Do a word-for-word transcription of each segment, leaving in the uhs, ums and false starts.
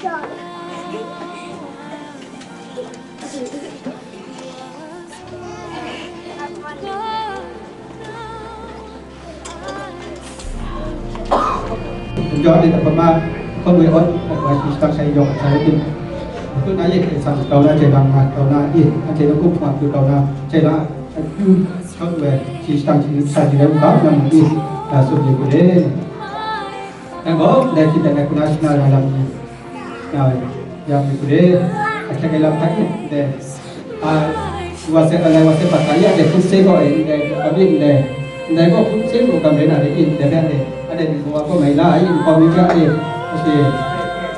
Yawng de pama kawng we ot, wa shi shitang shai yawng shai tin. Tu na ye ke san tau na je bang ma tau na ye, an je ku ma tu tau na je la, tu shot we shi shitang shi sa ji le u ba na mu ni, na su ji ku de. Na go, le ki de na ku na shi na la la ni. Na ya mi ku de, a ke ke la pa ni de. A, wa se, a lai wa se pa ta ya de, hpung se gaw e, ndai, a byin ndai, ndai gaw hpung se gaw kam rai na de, in de byan de, a de, wa gaw mai la, in gaw mi ga e, a she,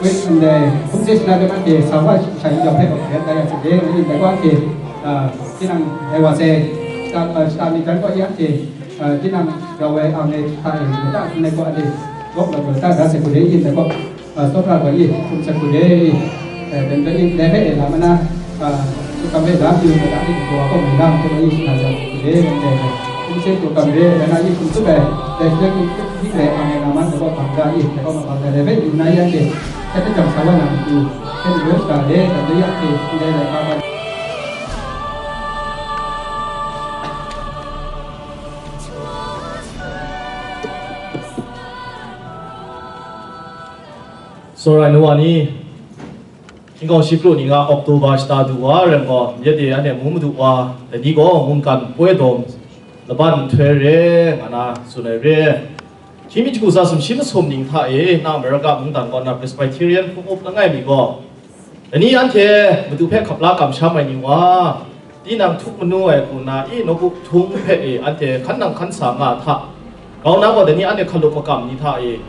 wet ndai, hpung se shana de, a de, sa wa shai yawng hpe gaw rai ta ya se de, in ndai gaw a ke, a, tinang, ndai wa se, shata, a, shata mi jan gaw ya ke, a, tinang, rau ai ang e, hta e, ta, ndai gaw a de, gawk la gaw ta, da se gaw de, in ndai gaw, a, stop la gaw ye, kum sa ku de, e, ben ben in, dai hpe e la ma na, a, tu kam re la, yu ma da ni, gaw ko mi na, tu ma yi shi na ya ku de, ben ben. Kum se tu kam re, ben na yi kum su be, dai shi le kum su ni le, a, me na man, gaw kam da yi, gaw ma kam da, dai hpe yu na ya ke, ka te jam sa wa na tu, ke ni yo sa de, ka te ya ke, dai dai ka ba. Sorai nu wa ni, hkying gaw shi kru ni nga October shata du wa ren gaw, myit de anhte mung madu wa, dai ni gaw mungkan poi dawm laban nhtoi re nga na tsun ai re. Shi mi jahku tsa sumshi masum ning hta e, na America mungdan kaw na Presbyterian hpung up langai mi gaw, dai ni anhte Madu hpe hkap la kamsham ai ni wa, tinang htuk manu ai hku nna, i nawku htung hpe e anhte hkan nang hkan sa nga a hta, grau na gaw, dai ni anhte hkalup makam ni hta e,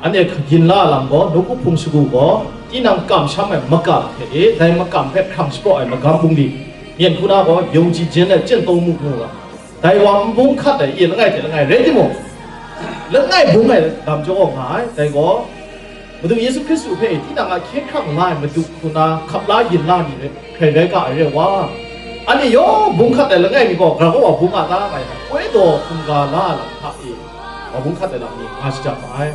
anhte yin la lam gaw, nawku hpung shagu gaw, tinang kamsham ai makam hte e, dai makam hpe hkrang shapraw ai magam bungli, myen hku na gaw, yawng ji jen ai chyen taw mu mu nga, dai wa n bung hkat ai, i langai hte langai rai timung, langai bung ai lam jaw nga ai, dai gaw, Madu Yesu Hkristu hpe tinang a hkye hkrang nga ai Madu hku na hkap la yin la ni rai, hkrai rai ga ai re wa. Anhte yawng bung hkat ai langai mi gaw, grau wa bung a ta nga ai, koi daw hkungga la ai lam hta e, wa bung hkat ai lam ni nga shajang ma ai.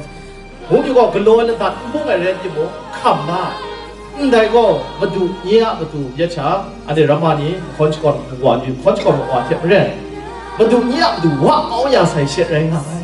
Mung yu gaw, galaw ai ladat n bung ai rai timung, hkam la ai. Ndai gaw, Madu nye a matu yet sha, anhte ramma ni, mahkawn shakawn wa ni, mahkawn shakawn wa hte maren, Madu nye a matu wa kau ya sai she rai nga ai.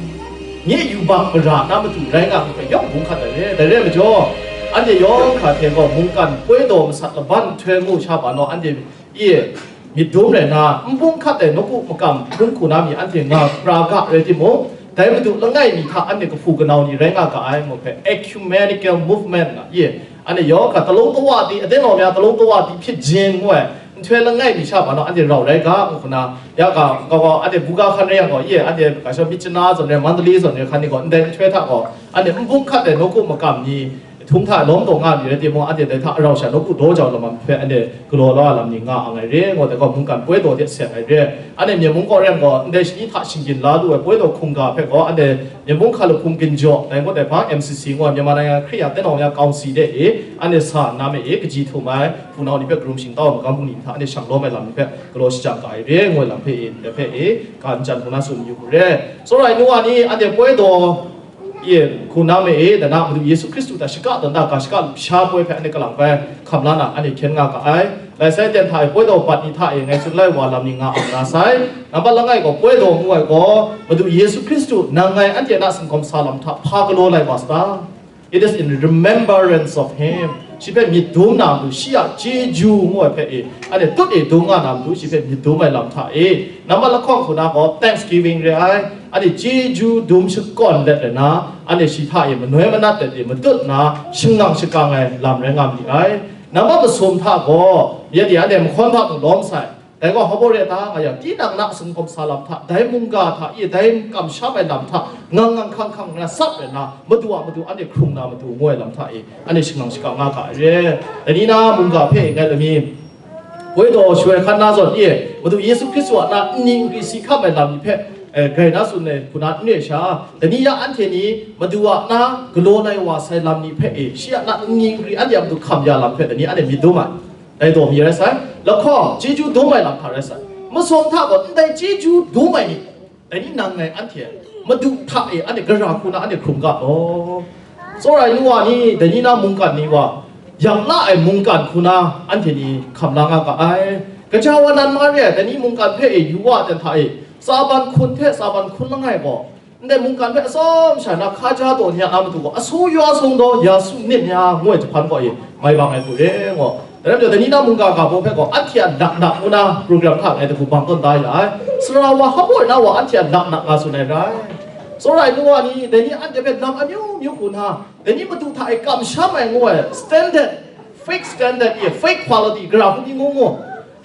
Nye yubak mara na matu rai nga ai hpe yawng bung hkat ai re. Dai re ai majaw, anhte yawng hkra hte gaw mungkan poi daw masat laban nhtoi ngu sha ba naw, anhte e myit dum rai nna, n bung hkat ai nawku makam hpung hku na mi anhte nga pra ga rai timung, dai Madu langai mi hta anhte kahpu kanau ni rai nga ga ai ngu hpe, ecumenical movement nga ye, anhte yawng hkra talung tawa di, aden awng ya talung tawa di hpyit jin ngu ai, nhtoi langai mi sha ba naw anhte rau rai ga, ngu hku na, ya ga, ga, ga, anhte buga hkan rai yang gaw, ye, anhte ga shawng myit chana zawn rai, Mandalay zawn rai hkan ni gaw, ndai nhtoi hta gaw, anhte n bung hkat ai nawku makam ni, htung hta lawm taw nga mi rai timung, anhte dai hta rau sha nawku daw jau lam hpe anhte galaw la ai lam ni nga ang ai re, ngu dai gaw, mungkan poi daw hte seng ai re. Anhte Myen mung kaw rai yang gaw, ndai shani hta shinggyim la lu ai poi daw hkungga hpe gaw, anhte Myen mung hkalup hpung ginjaw, dai ngut ai hpa, M C C ngu ai, Myanmar Naingan Hkriya Tenau Ya Kawng Si de e, anhte sa nna me e, kaji htum ai, hpunau ni hpe karum shingtau ai magam bungli ni hta, anhte shang lawm ai lam ni hpe galaw shajang ga ai re, ngu ai lam hpe e, ndai hpe e, ka n jan hku na tsun yu hku re. Tsawra ai nu wa ni, anhte poi daw, ye, hku na me e, dana Madu Yesu Hkristu hta shaka dan da ga shaka lusha poi hpe anhte kalang bai hkam la na, anhte hkyen nga ga ai. Lai sai ten hta e poi daw bat ni hta e ngai tsun lai wa lam ni nga ang na sai. Nambat langai gaw, poi daw ngu ai gaw, Madu Yesu Hkristu nang ngai anhte na singkawm sa lam hta hpa galaw lai wa sa ta? It is in remembrance of him. Shi hpe myit dum na matu, shi a chyeju ngu ai hpe e, anhte tut e dum nga na matu, shi hpe myit dum ai lam hta e, nambat lahkawng hku na gaw, thanksgiving re ai, anhte chyeju dum shakawn let rai na, anhte shi hta e manoi manat let e matut na, shangang shakang ai lam rai nga ma li ai. Nambat masum hta gaw, ya de anhte mahkawn hta mung lawm sai, dai gaw hpa baw re ta nga yang, tinang na singkawm sa lam hta, dai mungga hta e, dai kamsham ai lam hta, ngang ngang hkang hkang na sap rai na, madu a matu anhte hkrung na matu ngu ai lam hta e, anhte shangang shakang nga ga ai re. Dai ni na mungga hpe ngai lami, poi daw shawoi hkan na zawn e, Madu Yesu Hkristu a na nni nkri si hkam ai lam ni hpe, eh, grai na tsun ai hku na n re sha, dai ni ya anhte ni Madu a na galaw lai wa sai lam ni hpe e, shi a na nni nkri anhte a matu hkam ya lam hpe dai ni anhte myit dum ai. Dai daw mi rai sai, lahkawng, chyeju dum ai lam hta rai sai, masum hta gaw ndai chyeju dum ai ni, dai ni nang ngai anhte Madu hta e anhte gara hku na anhte hkrum ga law. Tsawra ai nu wa ni, dai ni na mungkan ni wa, yak la ai mungkan hku na anhte ni hkam la nga ga ai. Gaja wa nan ma re ai, dai ni mungkan hpe e yu wa ten hta e, tsaban hkun hte tsaban hkun langai gaw, ndai mungkan hpe atsawm sha na hkaja taw ni a matu gaw, asu ya sung daw ya su nit ni a ngu ai jahpan gaw e, mai bang ai hku re ngaw. Dai rai majaw, dai ni na mungga ga baw hpe gaw, anhte a naknak ngu na program hta ngai hte hku bang tawn da ya ai. Sara wa hpa baw na wa anhte a naknak nga tsun ai rai. Tsawra ai nu wa ni, dai ni anhte hpe lam amyu myu hku na, dai ni matu hta e kamsham ai ngu ai standard, fake standard e, fake quality, gara hku ni ngu ngu.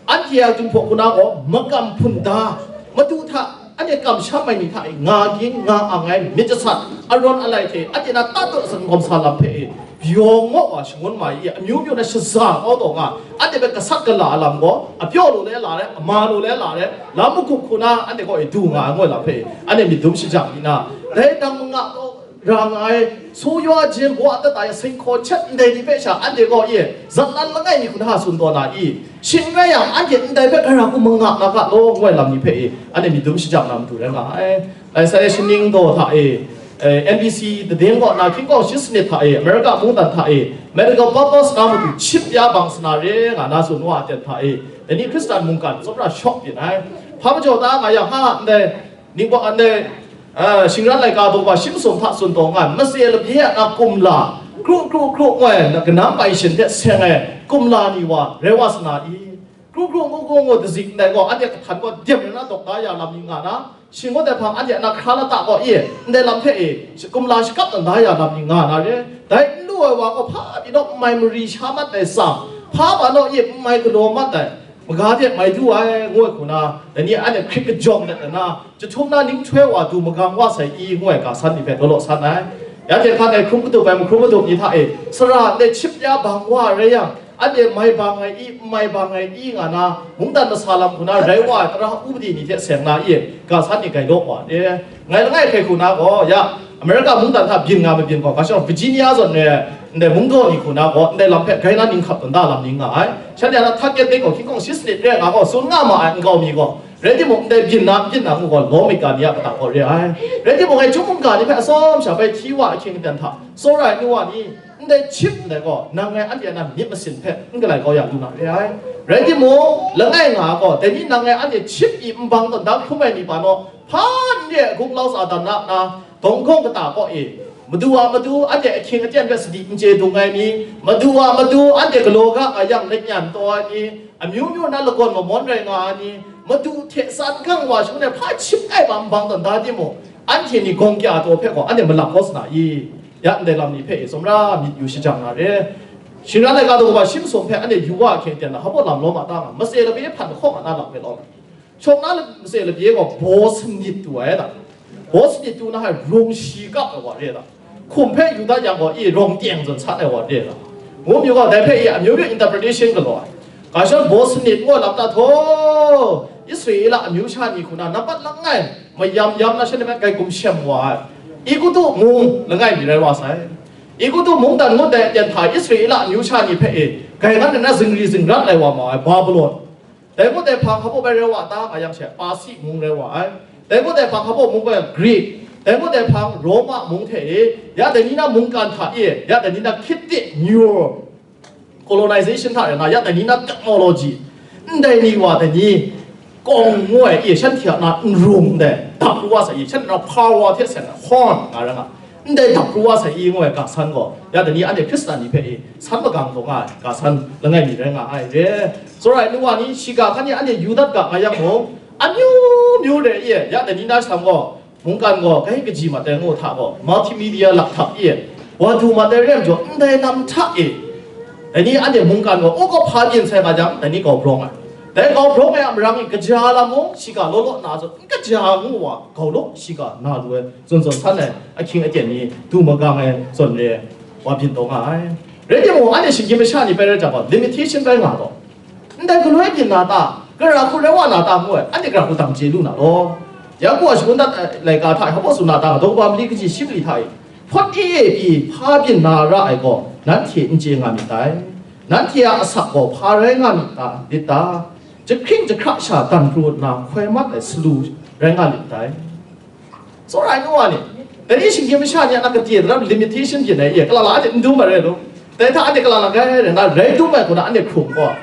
Anhte a Jinghpaw hku na gaw makam hpun da, matu hta anhte kamsham ai ni hta e nga ging, nga ang ai myit jasat, arawn alai hte anhte na tatut zangawm sa lam hpe e, byawng maw wa shangun mai i, amyu myu na shaza kau taw nga, anhte hpe gasat gala a lam gaw, apyaw lu le la re, ama lu le la re, lam magup hku na anhte kaw e du nga ai ngoi lam hpe, anhte myit dum shajang mi na, dai nang manga taw ra nga ai, su yaw jin baw a tata e seng hkaw htet ndai ni hpe sha, anhte kaw e, zatlan langai mi hku na tsun taw na i, shing rai yang, anhte ndai hpe gara hku manga na ga law, ngoi lam ni hpe e, anhte myit dum shajang na matu rai nga ai. Isaiah shaning daw hta e, eh, N B C tading kaw na hkying kawng shi sanit hta e, America mungdan hta e, medical purpose na matu chip ya bang sana re nga na tsun wa aten hta e, dai ni Hkristan mungkan tsawmra shawk byin ai. Hpa majaw ta nga yang, ha, ndai, ningpawt ndai, ah, shingran laika daw ba shi masum hta tsun taw nga, matse labye a na kumla, kru kru kru ngoi na kanam bai shin hte seng ai kumla ni wa rai wa sana i? Kru kru ngu ngu ngu dazik ndai gaw, anhte kahtan gaw dem rai na dawk da ya lam ni nga na, shing ngut ai hpang anhte a na hkra lata gaw e, ndai lam hte e, kumla shakap dan da ya lam ni nga na re. Dai n lu ai wa gaw, hpa pyi naw n mai mari sha mat ai tsam, hpa ba naw e n mai galaw mat ai, maga hte mai du ai, ngu ai hku na, dai ni anhte hkrit kajawng let ai na, jahtum na ninghtoi wa du magang wa sai i, ngu ai ga san ni hpe law law san ai. Ya hte hkan ai hkrum katup ai mahkrum madup ni hta e, sara ndai chip ya bang wa rai yang, anhte mai bang ai i, n mai bang ai i nga na, mungdan masa lam hku na rai wa ai tara upadi ni hte seng na i, ga san ni gai law wa e. Ngai langai hkrai hku na gaw, ya, America mungdan hta byin nga mabyin gaw, ga shawng Virginia zawn re ai, ndai mungdaw ni hku na gaw, ndai lam hpe gai na ninghkap tawn da lam ni nga ai. Shanhte a na target date gaw hkying kawng shi sanit re nga gaw, tsun nga ma ai nkau mi gaw, rai timung, ndai byin na, n byin na ngu gaw, lawmika ni a kata gaw re ai. Rai timung, ngai chyum mungga ni hpe atsawm sha bai hti wa ahkying aten hta, tsawra ai nu wa ni, ndai chip ndai gaw, nang ngai anhte a na myit masin hpe n galai kau ya lu na re ai. Rai timung, langai nga gaw, dai ni nang ngai anhte chip i nbang tawn da hkrum ai ni pa naw, hpa n re ai gunglau sa dan na na, dawng gawng kata kaw e, Madu a matu anhte ahkying aten hpe sadi n chye dung ai ni, Madu a matu anhte galaw ga nga yang lanyan taw ai ni, amyu myu na lagawn mamawn rai nga ai ni, Madu hte san gang wa shangun ai hpa chip ai ma nbang tawn da timung, anhte ni gawng kya taw hpe gaw anhte malap kau sa na i? Ya ndai lam ni hpe e, tsawmra myit yu shajang na re. Shingran laika daw kaba shi masum hpe anhte yu wa ahkying aten na, hpa baw lam lawm a ta nga, matse labye hpan lahkawng a na lam hpe lawm. Shawng na matse labye gaw baw sanit tu ai da. Baw sanit tu na hai rung shi kap ai wa re da. Hkum hpe yu dat yang gaw, i rawng teng zawn sat ai wa re da. Ngu myu gaw, dai hpe i amyu myu interpretation galaw ai. Ga shawng baw sanit ngu lam ta htaw, Israela amyu sha ni hku na nampat langai mayam yam na shanhte hpe grai gumshem wa ai. Egutu mung langai mi rai wa sai. Egutu mungdan ngut dai aten hta Israela amyu sha ni hpe e, grai ngan na zingri zingrat lai wa ma ai Babilon. Dai ngut dai hpang hpa baw bai rai wa ta nga yang she, Pasi mung rai wa ai. Dai ngut dai hpang hpa baw mung gaw Greek. Dai ngut dai hpang Roma mung hte e, ya dai ni na mungkan hta e, ya dai ni na Khitti, Nero, colonization hta rai na, ya dai ni na technology. Ndai ni wa dai ni, kawng ngu ai e, shanhte a na n rung ndai, dap pru wa sai i, shanhte na power hte seng ai, horn nga rai nga. Ndai dap pru wa sai i ngu ai ga san gaw, ya dai ni anhte Hkristan ni hpe i san magang taw nga ai ga san langai mi rai nga ai re. Tsawra ai nu wa ni, shiga hkan ni anhte yu dat ga nga yang mung, amyu myu re i, ya dai ni na sham gaw, mungkan gaw gai kaji mat ai ngu hta gaw, multimedia lak hta i, wa du mat ai re ai majaw, ndai lam hta e, dai ni anhte mungkan gaw, u gaw hpa byin sai nga jang, dai ni gau brawng ai. Dai gau brawng ai a marang i, kaja lam mung, shiga law law na zawn, n kaja ngu wa, gau law, shiga na lu ai, zawn zawn san ai, ahkying aten ni, du magang ai, zawn re, wa byin taw nga ai. Rai timung, anhte shinggyim masha ni bai rai jang gaw, limitation bai nga taw. Ndai galoi byin na ta, gara hku rai wa na ta ngu ai, anhte gara hku dang chye lu na law. Yaku a shangun dat ai laika hta e hpa baw tsun na ta, daw kaba mali kaji shi mali hta e, hpawt e e pyi hpa byin na ra ai gaw, nanhte n chye nga myit dai. Nanhte a asak gaw hpa rai nga myit ta, lit ta? Jahkring jahkra sha dan pru nna hkoi mat ai salu rai nga lit dai. Tsawra ai nu wa ni, Dai ni shinggyim masha ni a na kade daram limitation byin ai e, kalala anhte n dum ai rai law. Dai hta anhte kalala gai rai na, rai dum ai hku na anhte hkrung gaw.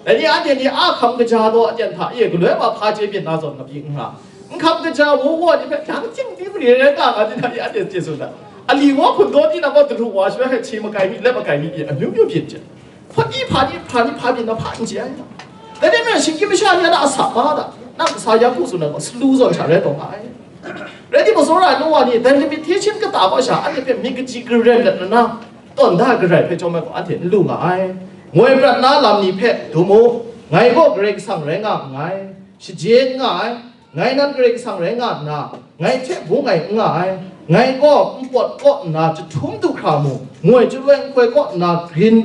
Dai ni anhte ni a hkam kaja taw aten hta e, galoi wa hpa chye byin na zawn, ngabyi n nga. N hkam kaja wo wo ni hpe, dang chying di mari rai nga nga di na, anhte chye tsun da. Ali wa hkun daw di na gaw, daru wa shaloi hpe hti makai mi, lep makai mi, amyu myu byin chye. Hpa ni, hpa ni, hpa ni, hpa byin na hpa n chye ai. Dai ni mung, shinggyim masha ni a na a sa ma da, nang kasa ya hku tsun ai gaw, salu zawn sha rai taw nga ai. Rai timung, tsawra ai nu wa ni, dai limitation kata kaw sha, anhte hpe myit kaji karen let nna, tawn da ai Karai hpe chyawm ai gaw, anhte n lu nga ai. Ngoi prat na lam ni hpe dum u, ngai gaw Karai Kasang rai nga nngai, shaje n nga ai, ngai nan Karai Kasang rai nga nna, ngai hte bung ai n nga ai, ngai gaw npawt kaw nna jahtum du hkra mung, ngoi chyaloi nhtoi kaw nna grin,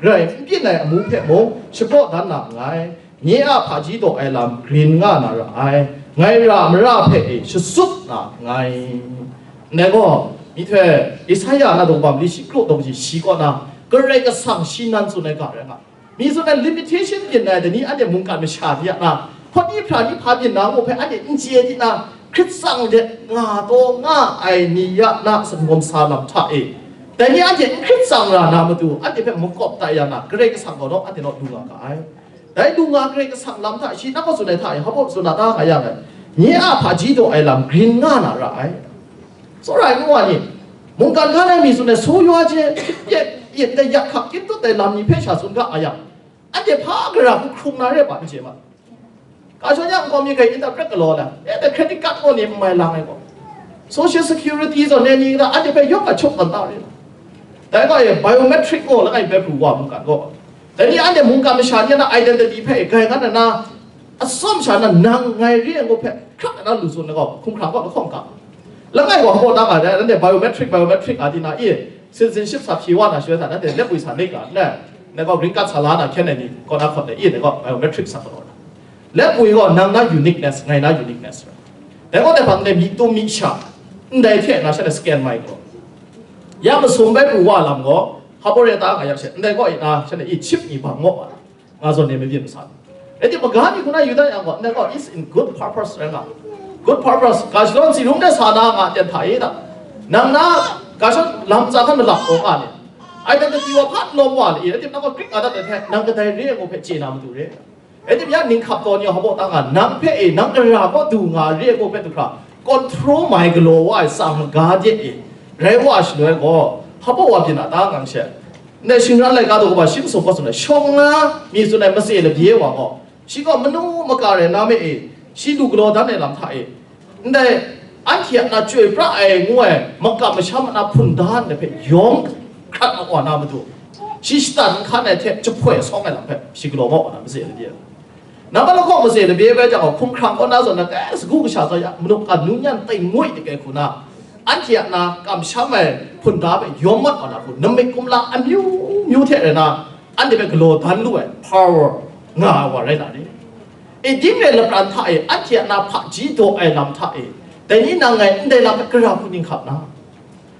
grai n byin ai amu hpe mung shapraw dan na nngai. Nye a hpaji daw ai lam grin nga na ra ai, ngai ra mara hpe e shasup na nngai. Ndai gaw, myihtoi Isaya na daw kaba mali shi kru daw kaji shi kaw na, Karai Kasang shi nan tsun ai ga rai nga. Mi tsun ai limitation byin ai, dai ni anhte mungkan masha ni a na, hpawt ni hpra ni hpa byin na ngu hpe anhte n chye di na, hkrit tsang de nga taw nga ai ni ya na sangawm sa lam hta e, dai ni anhte n hkrit tsang ra na matu, anhte hpe makawp tai ya na, Karai Kasang gaw naw anhte naw lu nga ga ai. Dai lu nga Karai Kasang lam hta shi nang gaw tsun ai hta e, hpa baw tsun na ta nga yang e, nye a hpaji daw ai lam grin nga na ra ai. Tsawra ai nu wa ni, mungkan hkan ai mi tsun ai, su yaw je, yet, yet dai yak hkak kyit tut ai lam ni hpe sha tsun ga a yang, anhte hpa gara hku hkrung na re pa n chye ma. Ka shawng ya nkau mi hkai interpret galaw na, e dai credit card gaw ni n mai lang ai gaw, social security zawn e ni na, anhte hpe yawng a chuk man ta re. Dai gaw e biometric gaw langai bai pru wa mungkan gaw, dai ni anhte mungkan masha ni a na identity hpe gai ngan na, atsawm sha na nang ngai re ai ngu hpe hkrak na lu tsun na gaw, hkumhkrang gaw lahkawng ga. Langai gaw hpaw da nga dai, nanhte biometric, biometric nga di na, i, citizenship sa hpyi wa na shaloi hta, nanhte let bwi sa nik la, nle, nai gaw green card sa la na hkyen ai ni, kaw na hkawt ai, i, nai gaw biometric sa galaw na. Let bwi gaw nang na uniqueness, ngai na uniqueness rai. Dai gaw dai hpang de myi tum myi sha, ndai hte na sha de scan mai gaw. Ya masum bai pru wa lam gaw, hpa baw re ta nga yak she, ndai gaw i na sha de i chip ni bang maw wa. Nga zawn e mabyin masa. Rai timung, maga ni hku na yu dat yang gaw, ndai gaw is in good purpose rai nga. Good purpose, ga shalaw ntsi rum de sa na nga ten hta e da. Nang na, ga shalaw lam tsa hkan malap taw nga ni. Identity wa hpa n lawm wa ni, rai timung, nang gaw Greek nga dat ai hte, nang kadai re ai ngu hpe chye na matu re. Rai timung, ya ninghkap taw ni hpa baw ta nga, nang hpe e, nang gara kaw du nga re ai ngu hpe du hkra, control mai galaw wa ai tsang maga de e, rai wa shaloi gaw, hpa baw wa byin a ta ngang she. Ndai shingran laika daw kaba shi masum gaw tsun ai, shawng na mi tsun ai matse labye wa gaw, shi gaw manu maka rai na me e, shi lu galaw dan ai lam hta e, ndai anhte a na chyoi pra ai ngu ai makam masham a na hpun da ndai hpe yawng hkrat mat wa na matu, shi shatan n hkan ai hte jahpoi sawng ai lam hpe shi galaw kau wa na matse labye. Nang a lahkawng matse labye bai jang gaw, hkumhkrang kaw na zawn na, kai sagu kasha zawn ya, manu kan nu nyan tai ngwi de kai hku na, anhte a na kamsham ai hpun da hpe yawm mat wa na hku, namik kumla amyu myu hte rai na, anhte hpe galaw dan lu ai power nga ai wa rai na ni? E, dingre lapran hta e, anhte a na hpaji daw ai lam hta e, dai ni nang ngai ndai lam hpe gara hku ninghkap na?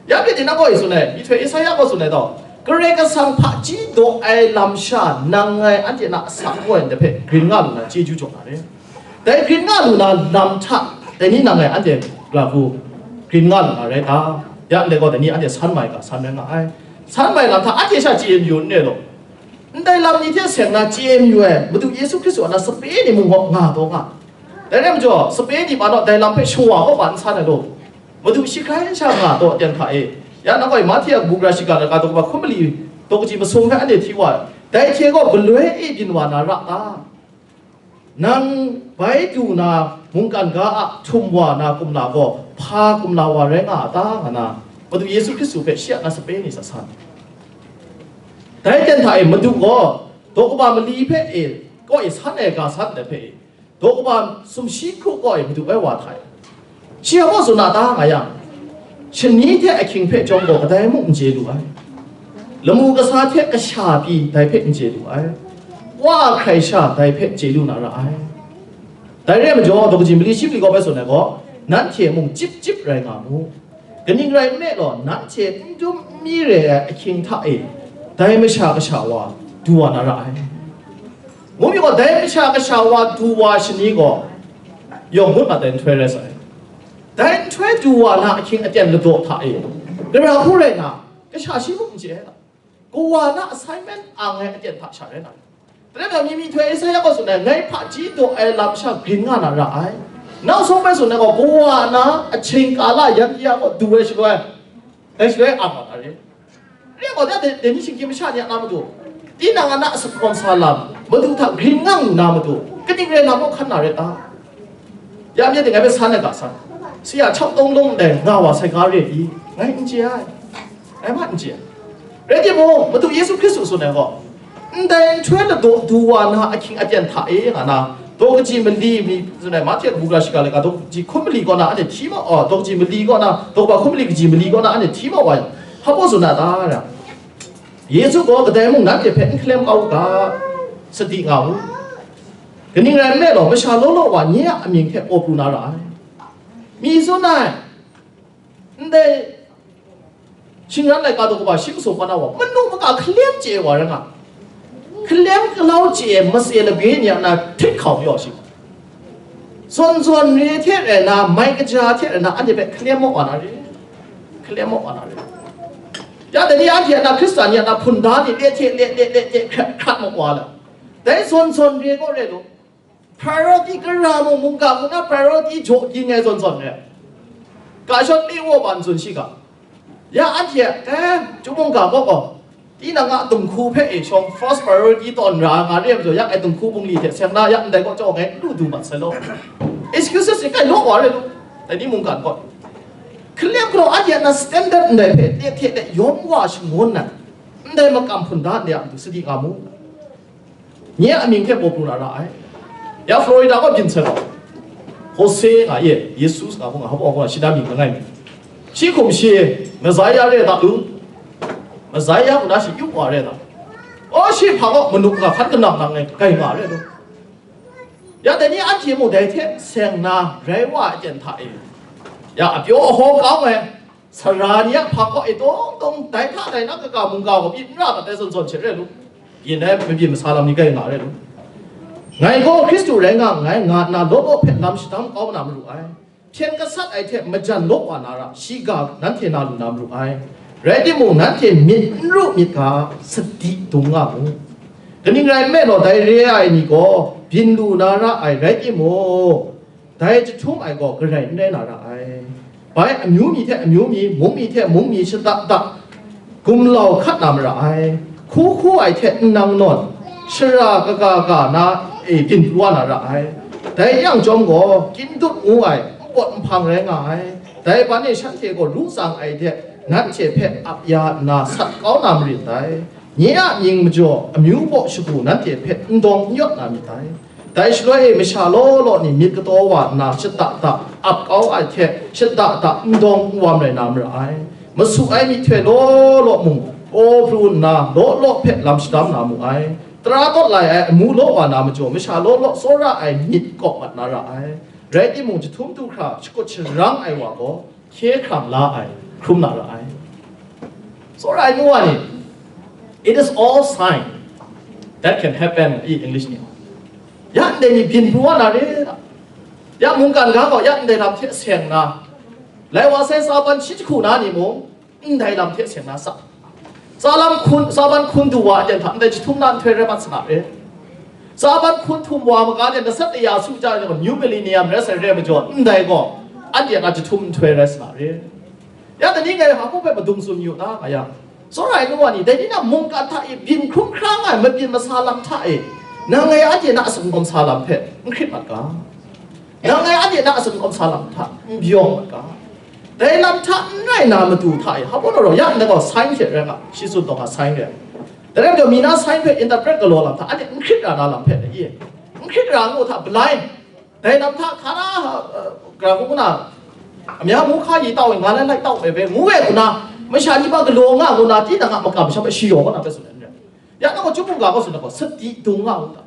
Ya pyi ting, nang gaw e tsun ai, myihtoi Isaya gaw tsun ai gaw, Karai Kasang hpaji daw ai lam sha nang ngai anhte na asak ngu ai ndai hpe grin nga lu na chyeju jaw na re. Dai grin nga lu na lam hta, dai ni nang ngai anhte gara hku grin nga lu na rai ta? Ya ndai gaw, dai ni anhte san mai ga, san mai nga ai. San mai lam hta, anhte sha chye mayu n re law. Ndai lam ni hte seng na chye mayu ai, Madu Yesu Hkristu a na sape ni mung gaw nga taw nga. Dai rai majaw, sape ni ma naw dai lam hpe shawa kaw pa n san ai law. Madu shi hkrai sha nga taw, aten hta e. Ya nang gaw e, Mahte a kabu gara shiga na ga daw kaba hkun mali, daw kaji masum hpe anhte hti wa ai. Dai hte gaw galoi e byin wa na ra ta? Nang bai du na mungkan ga a htum wa na kumla gaw, hpa kumla wa rai nga a ta, nga na, Madu Yesu Hkristu hpe shi a na sape ni sa san. Dai ten hta e, Madu gaw, daw kaba mali hpe e, kaw e san ai ga san ai hpe e, daw kaba sumshi hkru kaw e Madu bai wa hta e. Shi hpa tsun na ta nga yang, shani hte ahkying hpe chyawm gaw kadai mung n chye lu ai. Lamu kasa hte kasha pyi dai hpe n chye lu ai. Wa a hkrai sha dai hpe chye lu na ra ai. Dai re ai majaw, daw kaji mali shi mali gaw bai tsun ai gaw, nanhte mung chyip chyip rai nga mu. Kaning rai nme law, nanhte n dum n mi re ai ahkying hta e, dai Masha Kasha wa du wa na ra ai. Ngu mi gaw, dai Masha Kasha wa du wa shani gaw, yawng ngut mat ai nhtoi rai sai. Dai nhtoi du wa na ahkying aten ladaw hta e, gara hku rai na, kasha shi mung n chye ai ta? Kawa na assignment ang ai aten hta sha rai na. Dai majaw, mi myihtoi Esaia gaw tsun ai, ngai hpaji daw ai lam sha grin nga na ra ai. Nau sawng bai tsun ai gaw, kawa na ahkying kala yan ya gaw du ai shaloi, dai shaloi ang wa na re. Re gaw, dai, dai ni shinggyim masha ni a na matu, tinang a na a sumgawn sa lam, madu hta grin nga nga na matu, kaning rai lam mung hkan na re ta? Ya mi ting, ngai hpe san ai ga san. Si a, chau tawng lung ndai nga wa sai ga re i? Ngai n chye ai. Ngai ma n chye ai. Rai timung, Madu Yesu Hkristu tsun ai gaw, ndai nhtoi ladaw du wa na ahkying aten hta e nga na, daw kaji mali mi tsun ai, Mahte kabu gara shiga laika, daw kaji hkum mali kaw na anhte hti ma, oh, daw kaji mali kaw na, daw kaba hkum mali kaji mali kaw na anhte hti ma wa yang, hpa baw tsun na ta ra? Yesu gaw kadai mung nanhte hpe n hkalem kau u ga, sadi nga u. Kaning rai nme law, masha law law wa nye a amying hte paw pru na ra ai. Mi tsun ai, ndai shingran laika daw kaba shi masum kaw na wa, manu maka hkalem chye ai wa rai nga, hkalem kalau chye ai matse lagwi ni a na htit hkau yaw shi. Zawn zawn re hte rai na, mai kaja hte rai na, anhte hpe hkalem maw wa na re? Hkalem maw wa na re? Ya, dai ni anhte a na, Hkristan ni a na hpun da ni, le hte le, le, le hte hkrat, hkrat maw wa la? Dai zawn zawn re kaw re lu. Priority, gara mung mungga hku na priority jaw ging ai zawn zawn re. Ga shawt le waw ban tsun shi ga. Ya anhte, eh, chyum mungga kaw gaw, tinang a dinghku hpe e shawng first priority tawn ra nga re ai majaw, ya ngai dinghku bungli hte seng na, ya ndai kaw chyawm ngai n lu du mat sai law. Excuses e kai law wa re lu. Dai ni mungkan kaw, hkalem galaw anhte a na standard ndai hpe le hte le yawm wa shangun na, ndai makam hpun da ndai a matu sadi nga mu. Nye a mying hte paw pru na ra ai. Ya Florida kaw byin sai gaw, Jose nga ye, Yesus nga hpung nga, hpa gaw shi na mying langai mi. Shi hkum shi Messiah re da lu, Messiah hku na shi yu wa re da. O, shi hpa gaw manuk nga hkan kanang nang ngai kai nga re lu. Ya dai ni anhte mung dai hte seng na rai wa ai aten hta e, ya apyaw ahaw kau ai, sara ni a hpa kaw e tawng tawng, dai hta dai na kaga mungga gaw pyi n ra mat ai zawn zawn she re lu. Byin ai mabyin masa lam ni kai nga re lu. Ngai gaw Hkristu rai nga nngai, nga nna law law hpe lam shadam kau na maru ai. Hpyen gasat ai hte majan law wa na ra, shiga nanhte na lu na maru ai. Rai timung, nanhte myit n ru myit ga, sadi dung nga mu. Kaning rai nme law, dai re ai ni gaw byin lu na ra ai rai timung, dai jahtum ai gaw garai n rai na ra ai. Bai amyu mi hte amyu mi, mung mi hte mung mi shada da, gumlau hkat na mara ai. Hku hku ai hte nnang nawn, shara kaga ga na e byin pru wa na ra ai. Dai yang chyawm gaw, Kintut ngu ai npawt nhpang rai nga ai. Dai ban e shanhte gaw lu tsang ai hte nanhte hpe ap ya nna sat kau na marin dai. Nye a mying majaw amyu baw shagu nanhte hpe n dawng n yawt na myit dai. Dai shaloi e masha law law ni myit kataw wa nna shada da ap kau ai hte, shada da n dawng n wam rai na mara ai. Masu ai myihtoi law law mung, paw pru nna law law hpe lam shadam na mu ai. Tara tawt lai ai amu law wa na majaw, masha law law tsawra ai myit kawp mat na ra ai. Rai timung, jahtum du hkra shakut sharang ai wa gaw, hkye hkrang la ai, hkrum na ra ai. Tsawra ai nu wa ni, it is all sign that can happen, i English ni. Ya ndai ni byin pru wa na re, ya mungkan ga gaw ya ndai lam hte seng na, lai wa sai tsa ban shi jahku na ni mung, ndai lam hte seng na sa. Tsa lam hkun, tsa ban hkun du wa a ten hta ndai jahtum na nhtoi rai mat sa na re. Tsa ban hkun htum wa maga de, nasat aya su ja ai gaw, New Millennium rai sai re majaw, ndai gaw, anhte a jahtum nhtoi rai sa na re. Ya dai ni ngai hpa hpe madung tsun yu na nga yang, tsawra ai nu wa ni, dai ni na mungkan hta e byin hkrum hkra nga ai mabyin masa lam hta e, nang ngai anhte na a sumgawm sa lam hpe n hkrit mat ga. Nang ngai anhte na a sumgawm sa lam hta n byaw mat ga. Dai lam hta n rai na matu hta e, hpa gaw, ya ndai gaw sign hte rai nga, shi tsun taw nga sign rai. Dai rai majaw, mi na sign hpe interpret galaw lam hta, anhte n hkrit ra na lam hpe dai i, n hkrit ra ngu hta, blind, dai lam hta hka na, uh, gara hku na, amya mu hka yi tau i, nga lai lai tau ai bai ngu ai hku na, masha ni ba galaw nga ngu na, tinang a makam sha hpe shayaw kau na hpe tsun ai n rai. Ya nang gaw, chyum mungga gaw tsun ai gaw, sadi dung nga u ta?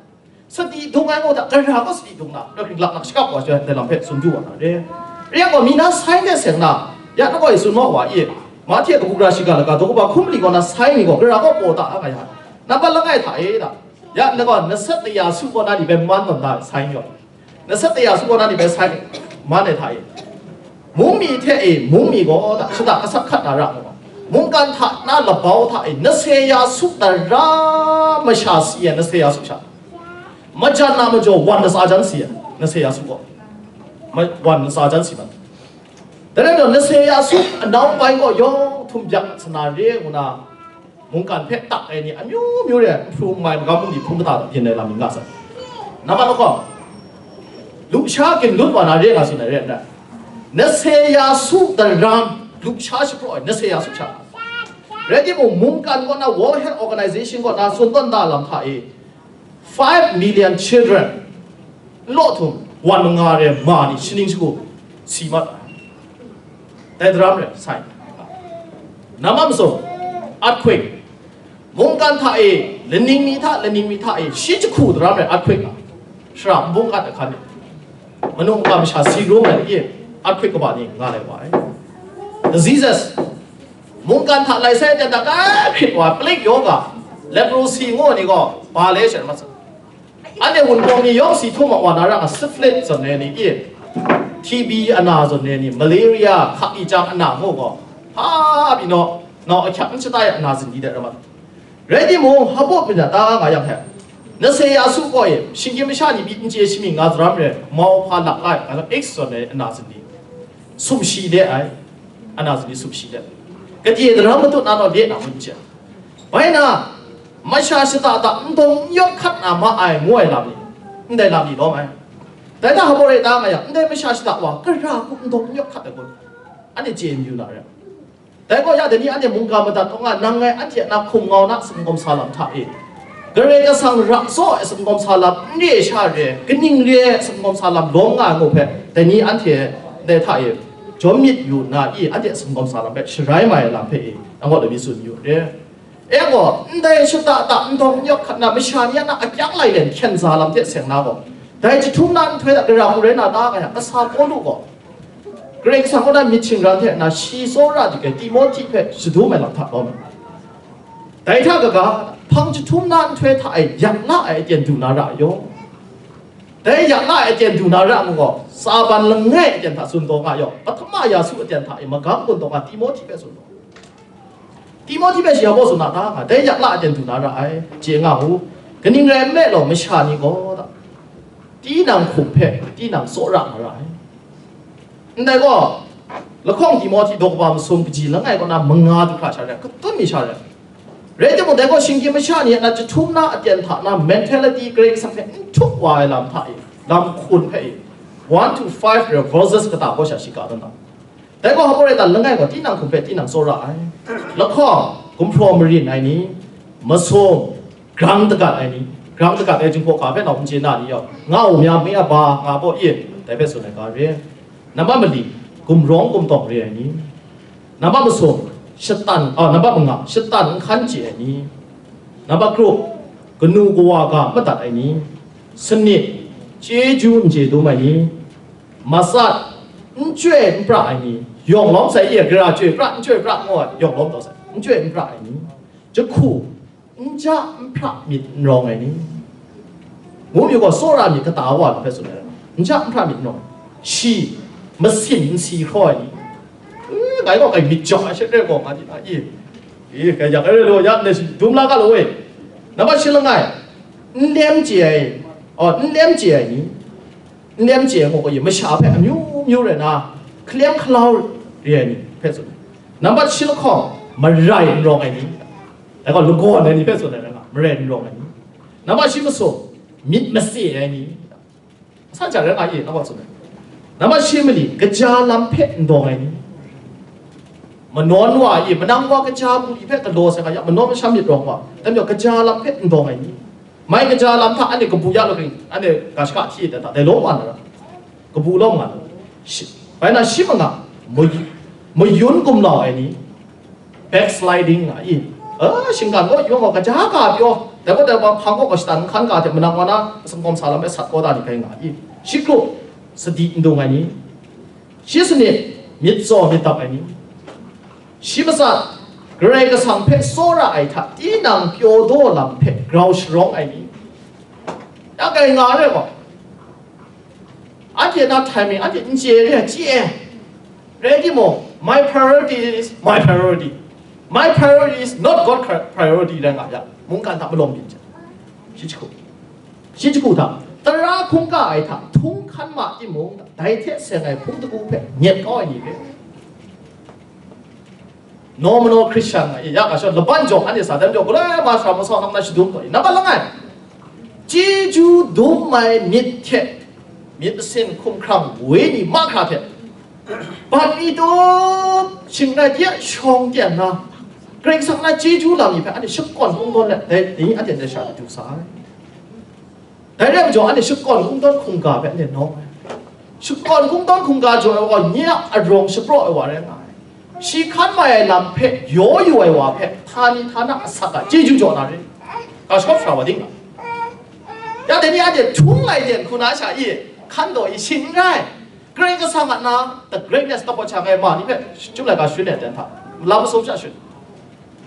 Sadi dung ai gaw ta, gara gaw sadi dung na, Karai Kasang lak na shakap wa jang, dai lam hpe tsun du wa na re. Re yang gaw, mi na sai hte seng na, ya nang gaw e tsun mau wa i, Mahte kabu gara shiga laga daw kaba hkum mali gaw na sai ni gaw, gara gaw paw ta a nga ya, nampat langai hta e ta, ya nang gaw nasat aya su gaw na ni bai man tawn da ai sai ni gaw, nasat aya su gaw na ni bai sai man ai hta e. Mung mi hte e, mung mi gaw da, shada asak hkat na ra mu. Mungkan hta na labau hta e, nase ya su dara masha si e, nase ya su sha. Majan na majaw wan nasa jan si e, nase ya su gaw. Ma-, wan nasa jan si ma. Dai rai gaw, nase ya su anau bai gaw yawng htum byak sana re ngu na, mungkan hpe tak ai ni amyu myu re, nhpru nmai magam bungli hpung kata byin ai lam ning nga sai. Nambat lahkawng, lusha ginlut wa na re nga tsun ai re n rai. Nase ya su daram, lusha shapraw ai, nase ya su sha. Rai timung, mungkan kaw na, World Health Organization kaw na tsun tawn da lam hta e, five million children, n law htum, wan manga re ma ni shaning shagu si mat ai. Dai daram re sai. Nambat masum, earthquake. Mungkan hta e, laning mi hta, laning mi hta e, shi jahku daram re earthquake a. Shara nbung kat ahkan e, manu mungkan masha si rum ai e, earthquake kaba ni nga lai wa ai. Diseases. Mungkan hta lai sai aten hta kai hkrit wa, plague yoga, leprosy ngu ni gaw, ba le shat mat sa. Anhte wunpawng ni yawng si htum a wa na ra, syphilis zawn ai ni, i, T B ana zawn ai ni, malaria, hka i chyang ana ngu gaw, hpa pyi naw, nau ahkyak n shatai ana zindi de ra mat. Rai timung, hpa myit na ta nga yang hte, nase ya su gaw e, shinggyim masha ni myit n chye shamying nga zaram re, mau hpa lak lai, nga X zawn ai ana zindi, sumshi de ai, ana zindi sumshi de. Kadye daram matut na naw de na ngun hte. Bai na, masha shata ta n dawng n yawt hkat na ma ai ngu ai lam ni, ndai lam ni lawm ai. Dai hta hpa rai ta nga yang, ndai masha shata wa, gara hku n dawng n yawt hkat ai kun, anhte chye n yu na re. Dai gaw ya, dai ni anhte mungga madat taw nga nang ngai, anhte a na hkum ngau na sumgawm sa lam hta e, Karai Kasang ra tsaw ai sumgawm sa lam n re sha re, kaning re ai sumgawm sa lam lawm nga ai ngu hpe, dai ni anhte ndai hta e jawm myit yu nna i, anhte sumgawm sa lam hpe sharai mai ai lam hpe e, nang gaw lami tsun yu re. E gaw, ndai shata ta n dawng n yawk hkat na masha ni a na akyang lailen hkyen za lam hte seng na gaw, dai jahtum na nhtoi hta gara hku rai na ta nga yang, kasa Pawlu gaw, Karai Kasang kaw na myit shingran hte na shi tsawra dik ai Timohti hpe shadum ai lam hta lawm ai. Dai hta kaga, hpang jahtum na nhtoi hta e yak la ai aten du na ra ai yaw. Dai yak la ai aten du na ra ai mu gaw, Tsaban langai aten hta tsun taw nga yaw, Pahtama Yasu aten hta e magam gun taw nga Timohti hpe tsun taw. Timohti hpe shi a baw tsun na ta nga, dai yak la aten du na ra ai, chye nga u. Kaning rai nme law, masha ni gaw da, tinang hkum hpe tinang tsawra nga ra ai. Ndai gaw, lahkawng Timohti daw kaba masum kaji langai kaw na manga du hkra sha re, katun mi sha re. Rai timung, dai gaw shinggyim masha ni a na jahtum na aten hta na mentality Karai Kasang hte n htup wa ai lam hta e, lam hkun hpe e, one to five re verses kata kaw sha shi ka dan na. Dai gaw hpa rai ta, langai gaw tinang hkum hpe tinang tsawra ai. Lahkawng, gumhpraw marin ai ni, masum, grang dagat ai ni, grang dagat ai jinghpaw ga hpe nau n chye na ni yaw, nga u mya mi a ba nga baw i, dai hpe tsun ai ga re. Nambat mali, gumrawng gumtawng re ai ni. Nambat masum, shatan, a, nambat manga, shatan n hkan chye ai ni. Nambat grup, kanu kawa ga madat ai ni. Sanit, chyeju n chye dum ai ni. Matsat, n chyoi n pra ai ni, yawng lawm sai, i, gara chyoi pra, n chyoi pra ngu ai, yawng lawm taw sai, n chyoi n pra ai ni, jahku, n ja n hpra myit n rawng ai ni, ngu myu gaw, tsawra myit kata wa ni hpe tsun ai, n ja n hpra myit n rawng ai, shi, masin n si hkraw ai ni, e, ngai gaw kai myit jau ai she re gaw, nga di na, i, i, kai yak ai re law, ya ndai shi dum la ga law e, nambat shi langai, n lem chye ai, aw, n lem chye ai ni, n lem chye ai gaw, masha hpe amyu myu rai na, hkalem hkalau re ai ni hpe tsun ai. Nambat shi lahkawng, marai n rawng ai ni, dai gaw lagawn ai ni hpe tsun ai rai nga, marai n rawng ai ni. Nambat shi masum, myit mase ai ni, san hte rai nga, i, nang gaw tsun ai. Nambat shi mali, kaja lam hpe n dawng ai ni. Manawn wa i, manang wa kaja bungli hpe galaw sai nga ya, manawn masham myit rawng wa, dai majaw kaja lam hpe n dawng ai ni. Mai kaja lam hta anhte kabu ya lawt ring, anhte ga shaka hti ai hta dai lawm wa na ra, kabu lawm nga na. Shi, bai na shi manga, mayu-, mayun gumlau ai ni, backsliding nga i, a, shinggan gaw yawng gaw kaja ga pyaw, dai gaw dai wa hpang gaw shatan n hkan ga hte manang wa na, sumgawm sa lam e sat kau da ni kai nga i, shi grup, sadi n dung ai ni, shi sanit, myit tsaw myit dap ai ni, shi matsat, Karai Kasang hpe tsawra ai hta tinang pyaw daw lam hpe grau sharawng ai ni, ya kai nga ai gaw, anhte na timing, anhte n chye re ai, chye ai. Rai timung, my priority is my priority. My priority is not God priority rai nga yang, mungkan hta malawm byin jang. Shi jahku. Shi jahku hta, tara hkungga ai hta htung hkan ma timung, dai hte seng ai hpung dagu hpe nyet kau ai ni rai. Nominal Christian nga, ya, ga shawng, laban jawng, anhte sa dan jawng, galoi ma sara masau nam na shadum taw, nambat langai, chyeju dum ai myit hte, myit masin hkumhkrang wenyi mahkra hte, bat mi tup, shingrai de shawng ten na, Karai Kasang na chyeju lam ni hpe anhte shakawn kungdawn let, dai ni anhte ndai sha du sa ai. Dai rai majaw, anhte shakawn kungdawn hkungga hpe anhte nawng ai. Shakawn kungdawn hkungga jaw ai wa gaw, nye a arawng shapraw ai wa rai nga ai. Shi hkan mai ai lam hpe yaw yu ai wa hpe, htani htana asak a chyeju jaw na rai. Ga shawp sara wa ding nga. Ya dai ni anhte htung lai ten hku na sha i, hkan daw i shing n rai. Karai Kasang a na, the greatness, tabaw cha ai ma ni hpe, chyum laika sharin ai ten hta, lam masum sha sharin.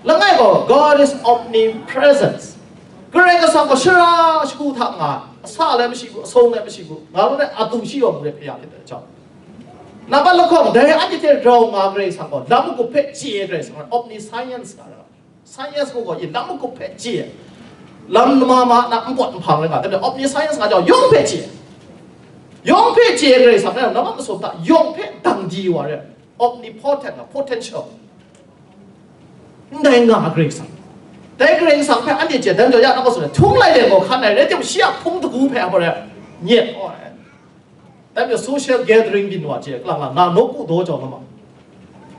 Langai gaw, God is omnipresence. Karai Kasang gaw shara shagu hta nga, asa ai mashi gu, asawng ai mashi gu, nga ru ai, atu shi yawng rai hpe ya hte jang. Nambat lahkawng, dai anhte hte rau nga Karai Kasang gaw, lam magup hpe chye ai Karai Kasang rai, omniscience nga ra. Science mung gaw, i lam magup hpe chye. Lam ma ma na npawt nhpang rai nga, dai omniscience nga jang, yawng hpe chye. Yawng hpe chye ai Karai Kasang rai, nambat masum hta, yawng hpe dang di wa rai, omnipotent nga, potential. Ndai nga ai Karai Kasang. Dai Karai Kasang hpe anhte chye dan jaw ya na gaw, tsun ai, htung lai de gaw hkan ai, rai timung, shi a hpung dagu hpe a gaw rai, nyet kau ai. Dai majaw social gathering byin wa chye, kalang lang, nga nawku daw jau nga ma.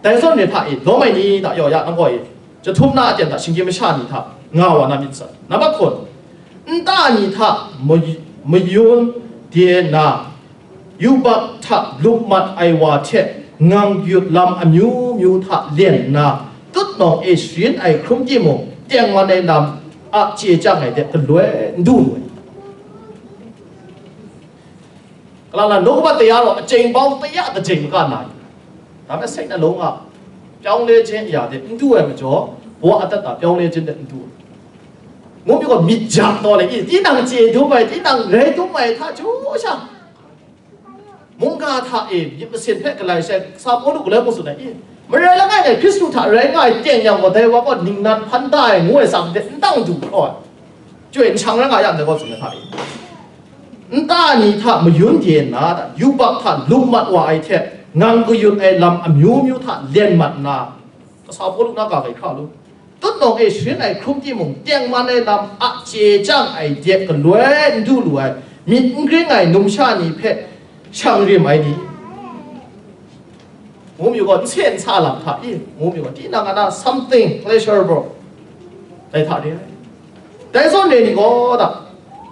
Dai zawn ni hta i, lawm ai ni hta yaw ya, nang gaw i, jahtum na aten hta shinggyim masha ni hta nga wa na myit saw. Nambat hkun, nta ni hta may-, mayun de na, yubak hta lup mat ai wa hte ngang yut lam amyu myu hta len nna, tutnawng e sharin ai hkrum timung, tengman ai lam a chye chyang ai de galoi n du lu ai. Kalang lang, nawku bat taya gaw, acheng bau taya kajeng maka na, dai hpe seng na lung a, ပြောင်းလဲခြင်း a ya de n du ai majaw, baw adat a ပြောင်းလဲခြင်း de n du ai. Ngu myit gaw myit ja taw le, i, tinang chye dum ai, tinang rai dum ai hta chyu sha, mungga hta e myit masin hpe galai shai, sa Pawlu galoi mung tsun ai, i, marai langai ngai Hkristu hta rai nga ai teng yang gaw, dai wa gaw ningnan hpan da ai ngu ai tsam de n tang du hkraw ai, chyoi n shang rai nga yang, dai gaw tsun ai hta e, nta ni hta mayun de nna, yubak hta lum mat wa ai hte, ngang kayut ai lam amyu myu hta len mat nna, kasa Pawlu na ga kai hkra lu, tutnawng e sharin ai hkrum timung, tengman ai lam a chye chyang ai de galoi n du lu ai, myit n gring ai numsha ni hpe shang rim ai ni, ngu myit gaw, n se n sa lam hta i, ngu myit gaw, tinang a na something pleasurable, dai hta re ai. Dai zawn re ni gaw da,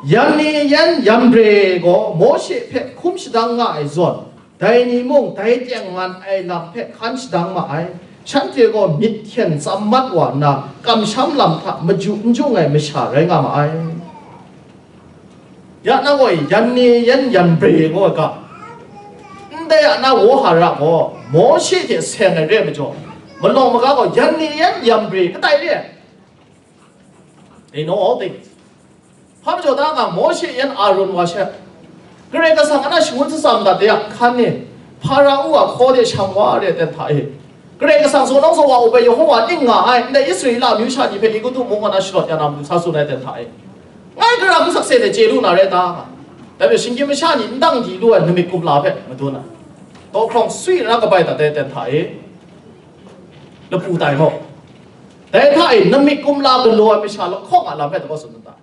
yan ni yan yan re gaw Mawshe hpe hkum shadang nga ai zawn, dai ni mung dai tengman ai lam hpe hkan shadang ma ai. Shanhte gaw myit hten tsam mat wa nna, kamsham lam hta maju n jung ai masha rai nga ma ai. Ya na gaw, yan ni yan yan bre ngu ai ga, ndai ya na Wohara gaw Mawshe hte seng ai re ai majaw, malawng maga gaw yan ni yan yan bre kadai re ai. They know all things. Hpa majaw da nga, Mawshe yan Aron wa she, Karai Kasang a na shangun shatsam dat de a hkan ni, Hpara-u a hkaw de shang wa re ai ten hta e, Karai Kasang saw nawng saw wa up ai Yehova ning nga ai, ndai Israela amyu sha ni hpe Egutu mung kaw na shalawt ya na matu sa tsun ai ten hta e, ngai gara hku sakse hte chye lu na rai ta? Dai hpe shinggyim masha ni n dang di lu ai namik kumla hpe madun ai, daw hkrawng swi na kabai dat ai ten hta e, lapu tai maw? Dai hta e namik kumla galaw ai masha lahkawng a lam hpe tabau tsun dan ta.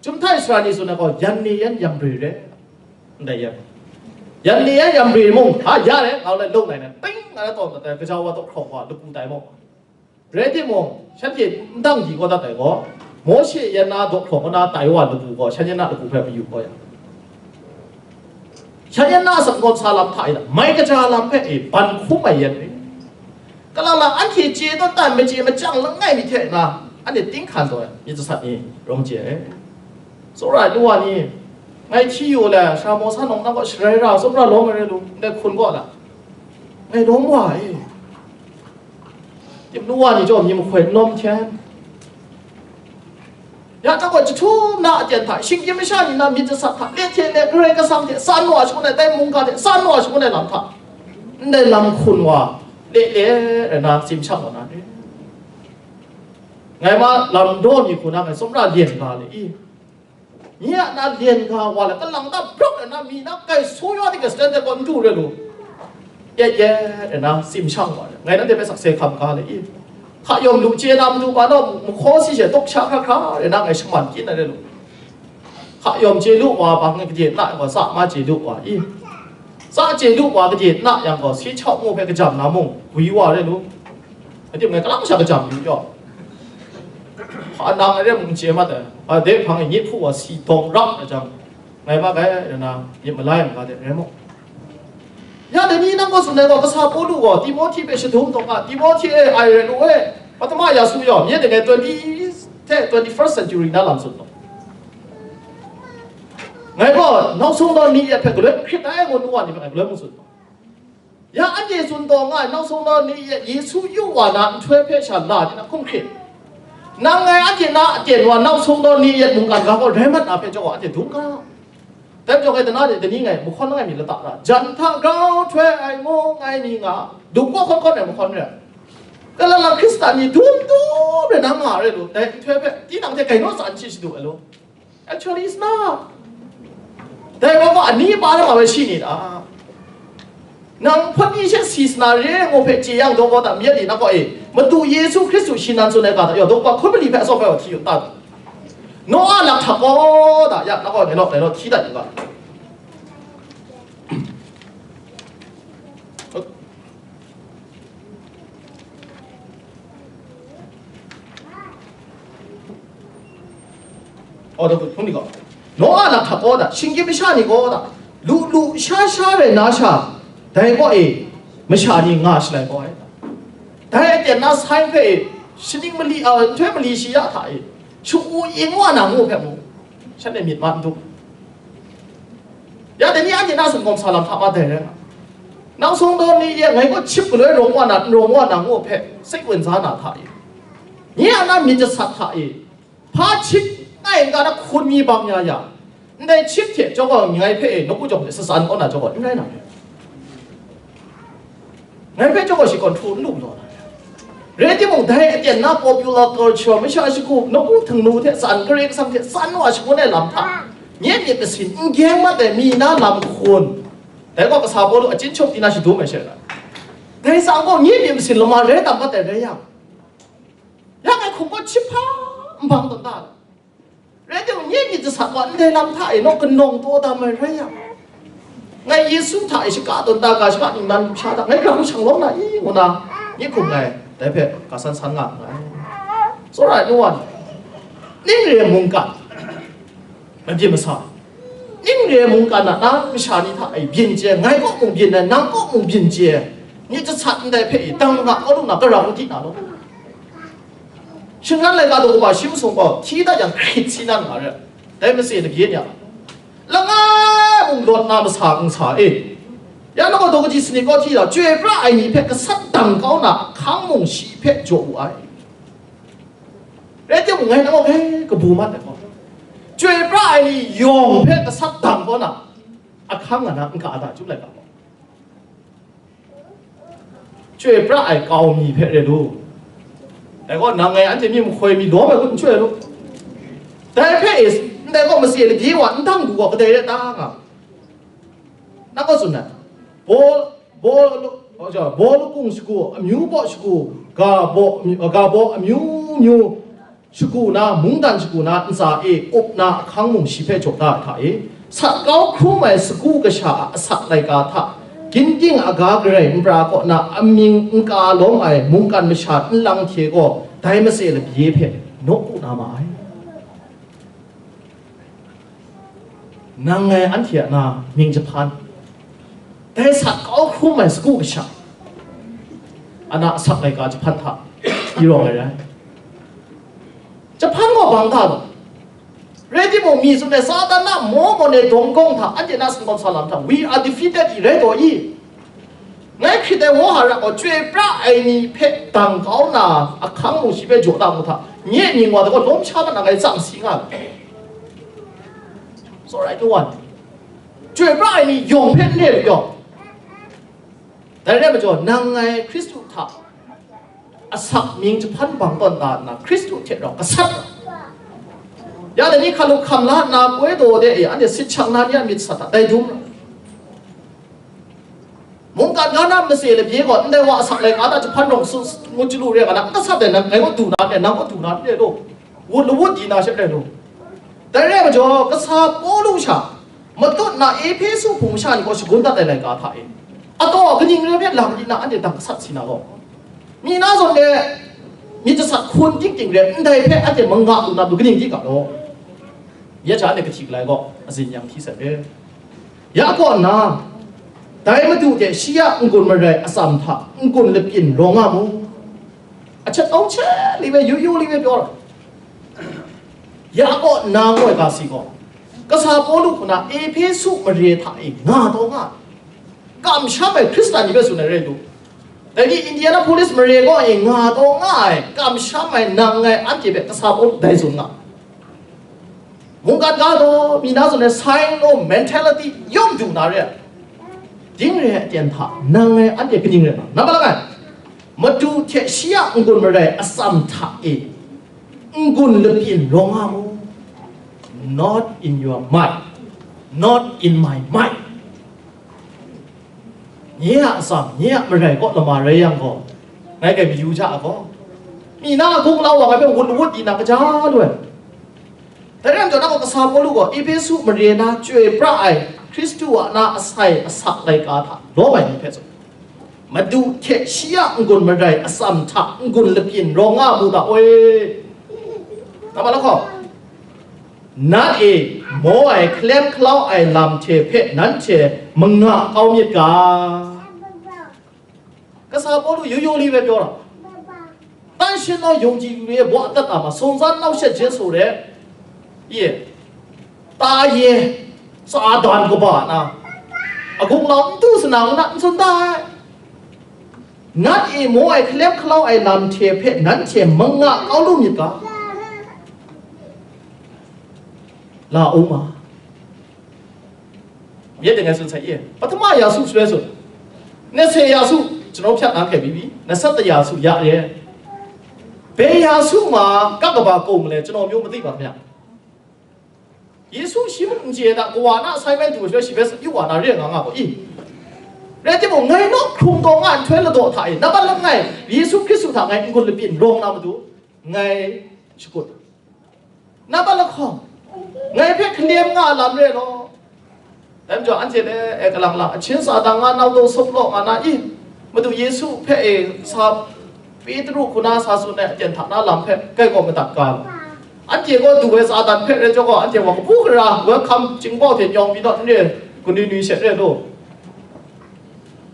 Chyum htai sara ni tsun ai gaw, yan ni yan yan re re. Ndai yan, yan ni yan yan re mung, ha, ya re, ngau lai lung lai na, ting nga na tawn dat ai, gaja wa daw hkrawng wa, lapu tai maw? Rai timung, shanhte n dang di kau dat ai gaw, Mawshe yan na daw hkrawng kaw na tai wa lapu gaw, shan yan na lapu hpe mayu kau ya. Shan yan na asak gawm sa lam hta e, mai kaja lam hpe e ban hkum ai yan re. Kalang lang anhte chye tawn dan machye machyang langai mi hte na, anhte ting hkan taw ai, myit jasat ni, rawng chye ai. Tsawra ai nu wa ni, ngai hti yu le, sara maw sa nawng na gaw sharai ra, tsawra lawm ai rai lu, ndai hkun gaw la, ngai lawm wa e. Tim nu wa ni jaw mi mahkoi n lawm hten. Ya, hta gaw jahtum na aten hta, shinggyim masha ni na myit jasat hta, le hte le Karai Kasang hte san wa shangun ai, dai mungga hte san wa shangun ai lam hta, ndai lam hkun wa le le rai na, tsim shang wa na re. Ngai ma lam daw mi hku na ngai tsawmra lyen ga le i. Nye a na lyen ga wa le, kalang ta brok rai na, mi na kai so yaw di ga stand de gaw n du re lu. Yet yet rai na, tsim shang wa le. Ngai nanhte hpe sakse hkam ga le i. Hka yawm lu chye na matu ga naw, mahkaw si she tawk sha hkra hkra rai na, ngai shaman kyin na re lu. Hka yawm chye lu wa, bang kaje na yang gaw, tsa ma chye lu wa i. Tsa chye lu wa, kaje na yang gaw, si chau ngu hpe kajam na mung, gwi wa re lu. Adim ngai kalang sha kajam yu yaw. Hpa nang a re mung n chye mat ai. Hpa de hpang e, nye hpu wa si dawng rap ai jang, ngai ma gai, rai na, myit malai ai maga de rai mu. Ya dai ni nang gaw tsun ai gaw, kasa Pawlu gaw Timohti hpe shadum taw nga, Timohti e, ai rai lu e, patama ya su yaw, nye de ngai twenty hte twenty-first century na lam tsun taw. Ngai gaw nau sung naw ni yet hpe galoi hkrit ai ngu nu wa ni hpe ngai galoi mu tsun taw. Ya anhte tsun taw nga ai, nau sung naw ni yet Yesu yu wa na nhtoi hpe sha la ni na hkum hkrit. Nang ngai anhte na aten wa nau sung naw ni yet mungkan ga gaw rai mat na hpe jaw wa anhte dum ga. Dai majaw ngai dana de dani ngai mahkawn langai mi lata ra, jan hta grau htoi ai ngu ngai ni nga, dum kaw hkawn hkawn ai mahkawn re ai. Kala lang Hkristan ni dum dum re nang nga re lu, dai nhtoi hpe tinang hte gai naw tsa n shi shadu ai lu. Actually, it's not. Dai wa gaw ani pa na ma bai shi ni ta? Nang hpawt ni she si sa na re ngu hpe chye yang daw gaw ta, myit ni na gaw e, Madu Yesu Hkristu shi nan tsun ai ga ta, yaw, daw hpa hkun mali hpe atsawm ai wa hti yu n ta? Noa lak hta gaw ta, ya, na gaw, ngai naw, ngai naw, hti dat yu ga. Oh, da hpung ni gaw, Noa lak hta gaw ta, shinggyim masha ni gaw ta, lu lu sha sha rai na sha, dai gaw e, masha ni nga shalai gaw ai. Dai aten na sai hpe e, shaning mali, a, nhtoi mali shi ya hta e, shu-, u ing wa na ngu hpe mu, shanhte myit ma n dum. Ya dai ni anhte na sumgawm sa lam hta ma dai rai nga. Nang sung daw ni e, ngai gaw chip galoi rawng wa na, n rawng wa na ngu hpe, sai wen za na hta e, nye a na myit jasat hta e, hpa chip ngai n ga na hkun mi bang ya ya, ndai chip hte jaw gaw ngai hpe e, nawku jawng hte sasa n kaw na jaw gaw n rai na. Ngai hpe jaw gaw shi kawn htu n lu law na. Rai timung, dai aten na popular culture, masha shagu, nawku htingnu hte tsan, Karai Kasang hte tsan wa shangun ai lam hta, nye myit masin n gyeng mat ai mi na lam hkun, dai gaw kasa Pawlu a chyinchawk di na shadum ai she rai. Dai sa gaw nye myit masin lama rai tam mat ai rai yang, ya ngai hkum gaw chip hpa n bang tawn ta. Rai timung, nye myit jasat wa ndai lam hta e naw kanawng taw dam ai rai yang, ngai Yesu hta e shaka tawn da ga, shaka ningnan sha da, ngai grau shang lawm na i, ngu na, nye hkum ngai dai hpe ga san san nga nngai. Tsawra ai nu wa ni, ning re mungkan, mabyin masa, ning re mungkan a na masha ni hta e byin chye, ngai kaw mung byin ai, nang kaw mung byin chye, myit jasat ndai hpe e, dang nga kau lu na, gara kau di na law. Shingran laika daw kaba shi masum gaw hti dat yang hkrit si na nga re. Dai matse lagye ni a, langai mung lawt na masa n sa e, ya nang gaw daw kaji sanit kaw hti la, chyoi pra ai ni hpe gasat dang kau na ahkang mung shi hpe jaw wu ai. Rai timung, ngai nang gaw hpe kabu mat ai gaw, chyoi pra ai ni yawng hpe gasat dang kau na ahkang nga na n ka a ta, chyum laika gaw. Chyoi pra ai kau mi hpe re lu. Dai gaw, nang ngai anhte myi mahkoi mi lawm ai hku n chyoi lu. Dai hpe e, ndai gaw matse lagye wa n dang du gaw kadai rai ta nga? Nang gaw tsun ai, baw, baw, baw lakung shagu, amyu baw shagu, ga baw, ga baw amyu myu, shagu na, mungdan shagu na ntsa e up na ahkang mung shi hpe jaw da ai hta e, sat kau hkrum ai sagu kasha a asak laika hta, ginding aga garai npra kaw na amying n ka lawm ai mungkan masha nlang hte gaw dai matse labye hpe nawku na ma ai. Nang ngai anhte a na mying jahpan, dai sat kau hkrum ai sagu kasha a na asak laika jahpan hta, i rawng ai rai. Jahpan gaw bang hta gaw, rai timung, mi tsun ai Satan a maw maw ne dawng gawng hta, anhte na singkawm sa lam hta, we are defeated i rai taw i? Ngai hkrit ai Wohara gaw chyoi pra ai ni hpe dang kau na ahkang mung shi hpe jaw da mu hta, nye mying wa gaw lawm sha mat na ngai tsang si nga ai. It's alright, no one. Chyoi pra ai ni yawng hpe n re lu yaw, Dai rai majaw, nang ngai Hkristu hta asak mying jahpan bang tawn da nna, Hkristu hte rau gasat ra. Ya dai ni hkalup hkam la nna, poi daw de e, anhte sit shang na ni a myit sat hta dai dum ra. Mungkan ga na mase labye gaw, ndai wa asak laika hta jahpan rawng su ngut chyalu re nga na, n gasat ai nang, ngai gaw du na re, nang gaw du na re law, wut lawut di na she rai law. Dai rai majaw, kasa Pawlu sha, matut na Ehpesu hpung masha ni gaw shagun dat ai laika hta e, ataw kaning re hpe lam di na anhte dang gasat si na gaw, mi na zawn e myit jasat hkun ting ting re, ndai hpe anhte manga lu na lu kaning di ga law. Ya hta anhte kahti galai gaw azin yang hti sai re. Ya kaw nna, dai Madu hte shi a n-gun marai atsam hta n-gun lapyin rawng nga mu. Ahtet awng hte li hpe, yu yu li hpe pyaw ra. Ya kaw nna ngoi ga si gaw, kasa Pawlu hku na Ehpesu mare hta e nga taw nga, kamsham ai Hkristan ni hpe tsun ai rai lu. Dai ni Indianapolis mare kaw e nga taw nga ai, kamsham ai nang ngai anhte hpe kasa Pawlu dai tsun nga. Mungkan ga gaw, mi na zawn e, sign law mentality yawng du na re ai. Ding re ai aten hta, nang ngai anhte kaning rai na? Nambat langai, Madu hte shi a n-gun marai atsam hta e, n-gun lapyin rawng nga mu. Not in your might, not in my might. Nye a atsam, nye a marai kaw lama rai yang gaw, ngai kai mayu ja ai gaw, mi na a gunglau wa ngai hpe wut wut di na kaja lu ai. Dai rai majaw, na gaw kasa Pawlu gaw Ehpesu mare na chyoi pra ai Hkristu a na asai asak laika hta lawm ai ni hpe tsun, Madu hte shi a n-gun marai atsam hta n-gun lapyin rawng nga mu ta oi. Nambat lahkawng, nat e maw ai hkalem hkalau ai lam hte hpe nanhte manga kau myit ga. Kasa Pawlu yu yu li hpe pyaw ra. သန့်ရှင်းသောယုံကြည်သူတွေရဲ့ဘဝအသက်တာမှာစုံစမ်းနှောင့်ယှက်ခြင်းဆိုတဲ့၊ တာရဲ၊ စာတန်ကဘာ၊ အကုန်လုံးသူ့စနာဝနအစွန်တၢ်၊ နတ်အေမောအဲခလမ်ခလောင်အဲလမ်ထေဖဲနန်းထေမငါကောင်းလို့မြစ်ကလာအောင်ပါ။ မြစ်တင်ငယ်ဆိုဆိုင်ရဲ့ပထမရာစုဆွဲဆိုနှစ်ဆယ်ရာစုကျွန်တော်ဖြတ်ထားခဲ့ပြီးပြီ။ နှစ်ဆယ့်တစ်ရာစုရတယ်။ ဘယ်ရာစုမှာကပ်ကဘာကုန်မလဲကျွန်တော်မျိုးမသိပါခင်ဗျာ။ ယေရှုရှိမှုအင်္ကျီတာကဝါနာဆိုင်မန်တူဆွဲရှိပဲယူဝါနာရဲငါငါကိုအင်းရဲတိမို့ငိုင်တော့ခုံတော့ငါထွဲလတော့ထားရင်နဘလငိုင်ယေရှုခရစ်သူထားငိုင်ငုလပင်ရောင်နာမတူငိုင်ရှိကို နဘလခေါင်ငိုင်ဖဲခလင်းငါလမ်းရဲတော့ တမ်းကျော်အန်ချေတဲ့အဲကလင်လာအချင်းစာတန်ငါနောက်တော့ဆုတ်တော့ငါနာအင်းမတူယေရှုဖဲအဲစာပေတရုခုနစာစုနဲ့အကျင့်ထပ်နာလမ်းဖဲကဲကောမတတ်ကား အန်ချေကိုဒူဝဲစာတန်ဖဲရဲကျော်ကအန်ချေဝါကပူကရာ welcome ကျင်းပေါက်တဲ့ညောင်ပြီးတော့နေကိုနွေနွေဆက်ရဲတော့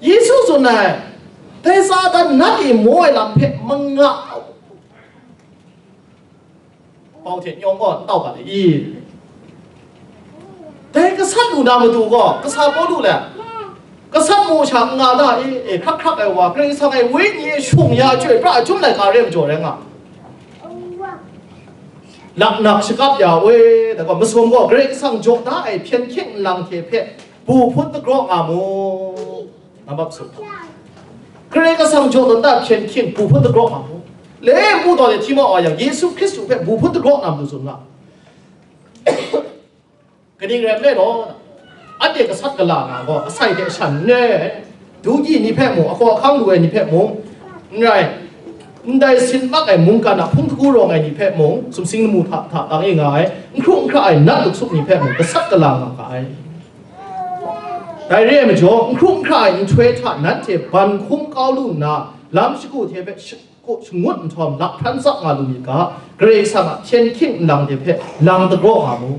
ယေရှုဆိုနိုင်တဲ့စာတန်နတ်အီမောလမ်းဖဲမငါ ပေါက်တဲ့ညောင်ကတောက်ပါလေ။ တဲကဆတ်လူနာမတူကောကဆာပေါ်လူလဲကဆတ်မောချာငါဒၣ်အေးအေးခရၵ်ခရၵ်အဲဝါဂရိတ်ဆန်အဲဝိညာဉ်ရှုံရကြွေပြအကျုံးလိုက်ကာရဲမကြော်ရဲငါ လက်နက်စကပ်ရဝဲတကောမစုံကောဂရိတ်ဆန်ကြော်ဒၣ်အဲဖြန်ခင်လန်ထေဖဲဘူဖုတ်တကြောငါမူ နံပါတ်ဆူ ခရစ်ကဆောင်ကြောင့်တတ်ဖြင့်ခင်ပူဖုတ်တကြောမှာမူလေဘူးတော်တဲ့ထီမောအောင်ယေရှုခရစ်သူဖဲဘူဖုတ်တကြောနာမလို့ဆိုတာကနင်းရမဲတော့အတက်ကဆတ်ကလာငါကောအဆိုင်တဲ့အဆန်နဲ့ဒူကြီးနိဖက်မို့အခေါ်အခန်းလူဝဲနိဖက်မို့ငိုင် Ndai sin mak ai mungkan a hpung hku rawng ai ni hpe mung, sumsing lamu hta hta tang e nga ai, n hkru n hkra ai nat luksuk ni hpe mung, gasat gala nga ga ai. Dai re ai majaw, n hkru n hkra ai nhtoi hta nanhte ban hkung kau lu nna, lam shagu hte hpe shagu shangut nhtawm, lak hpran tsap nga lu myit ga, Karai Kasang a hpyen hking nlang de hpe lang dagraw nga mu.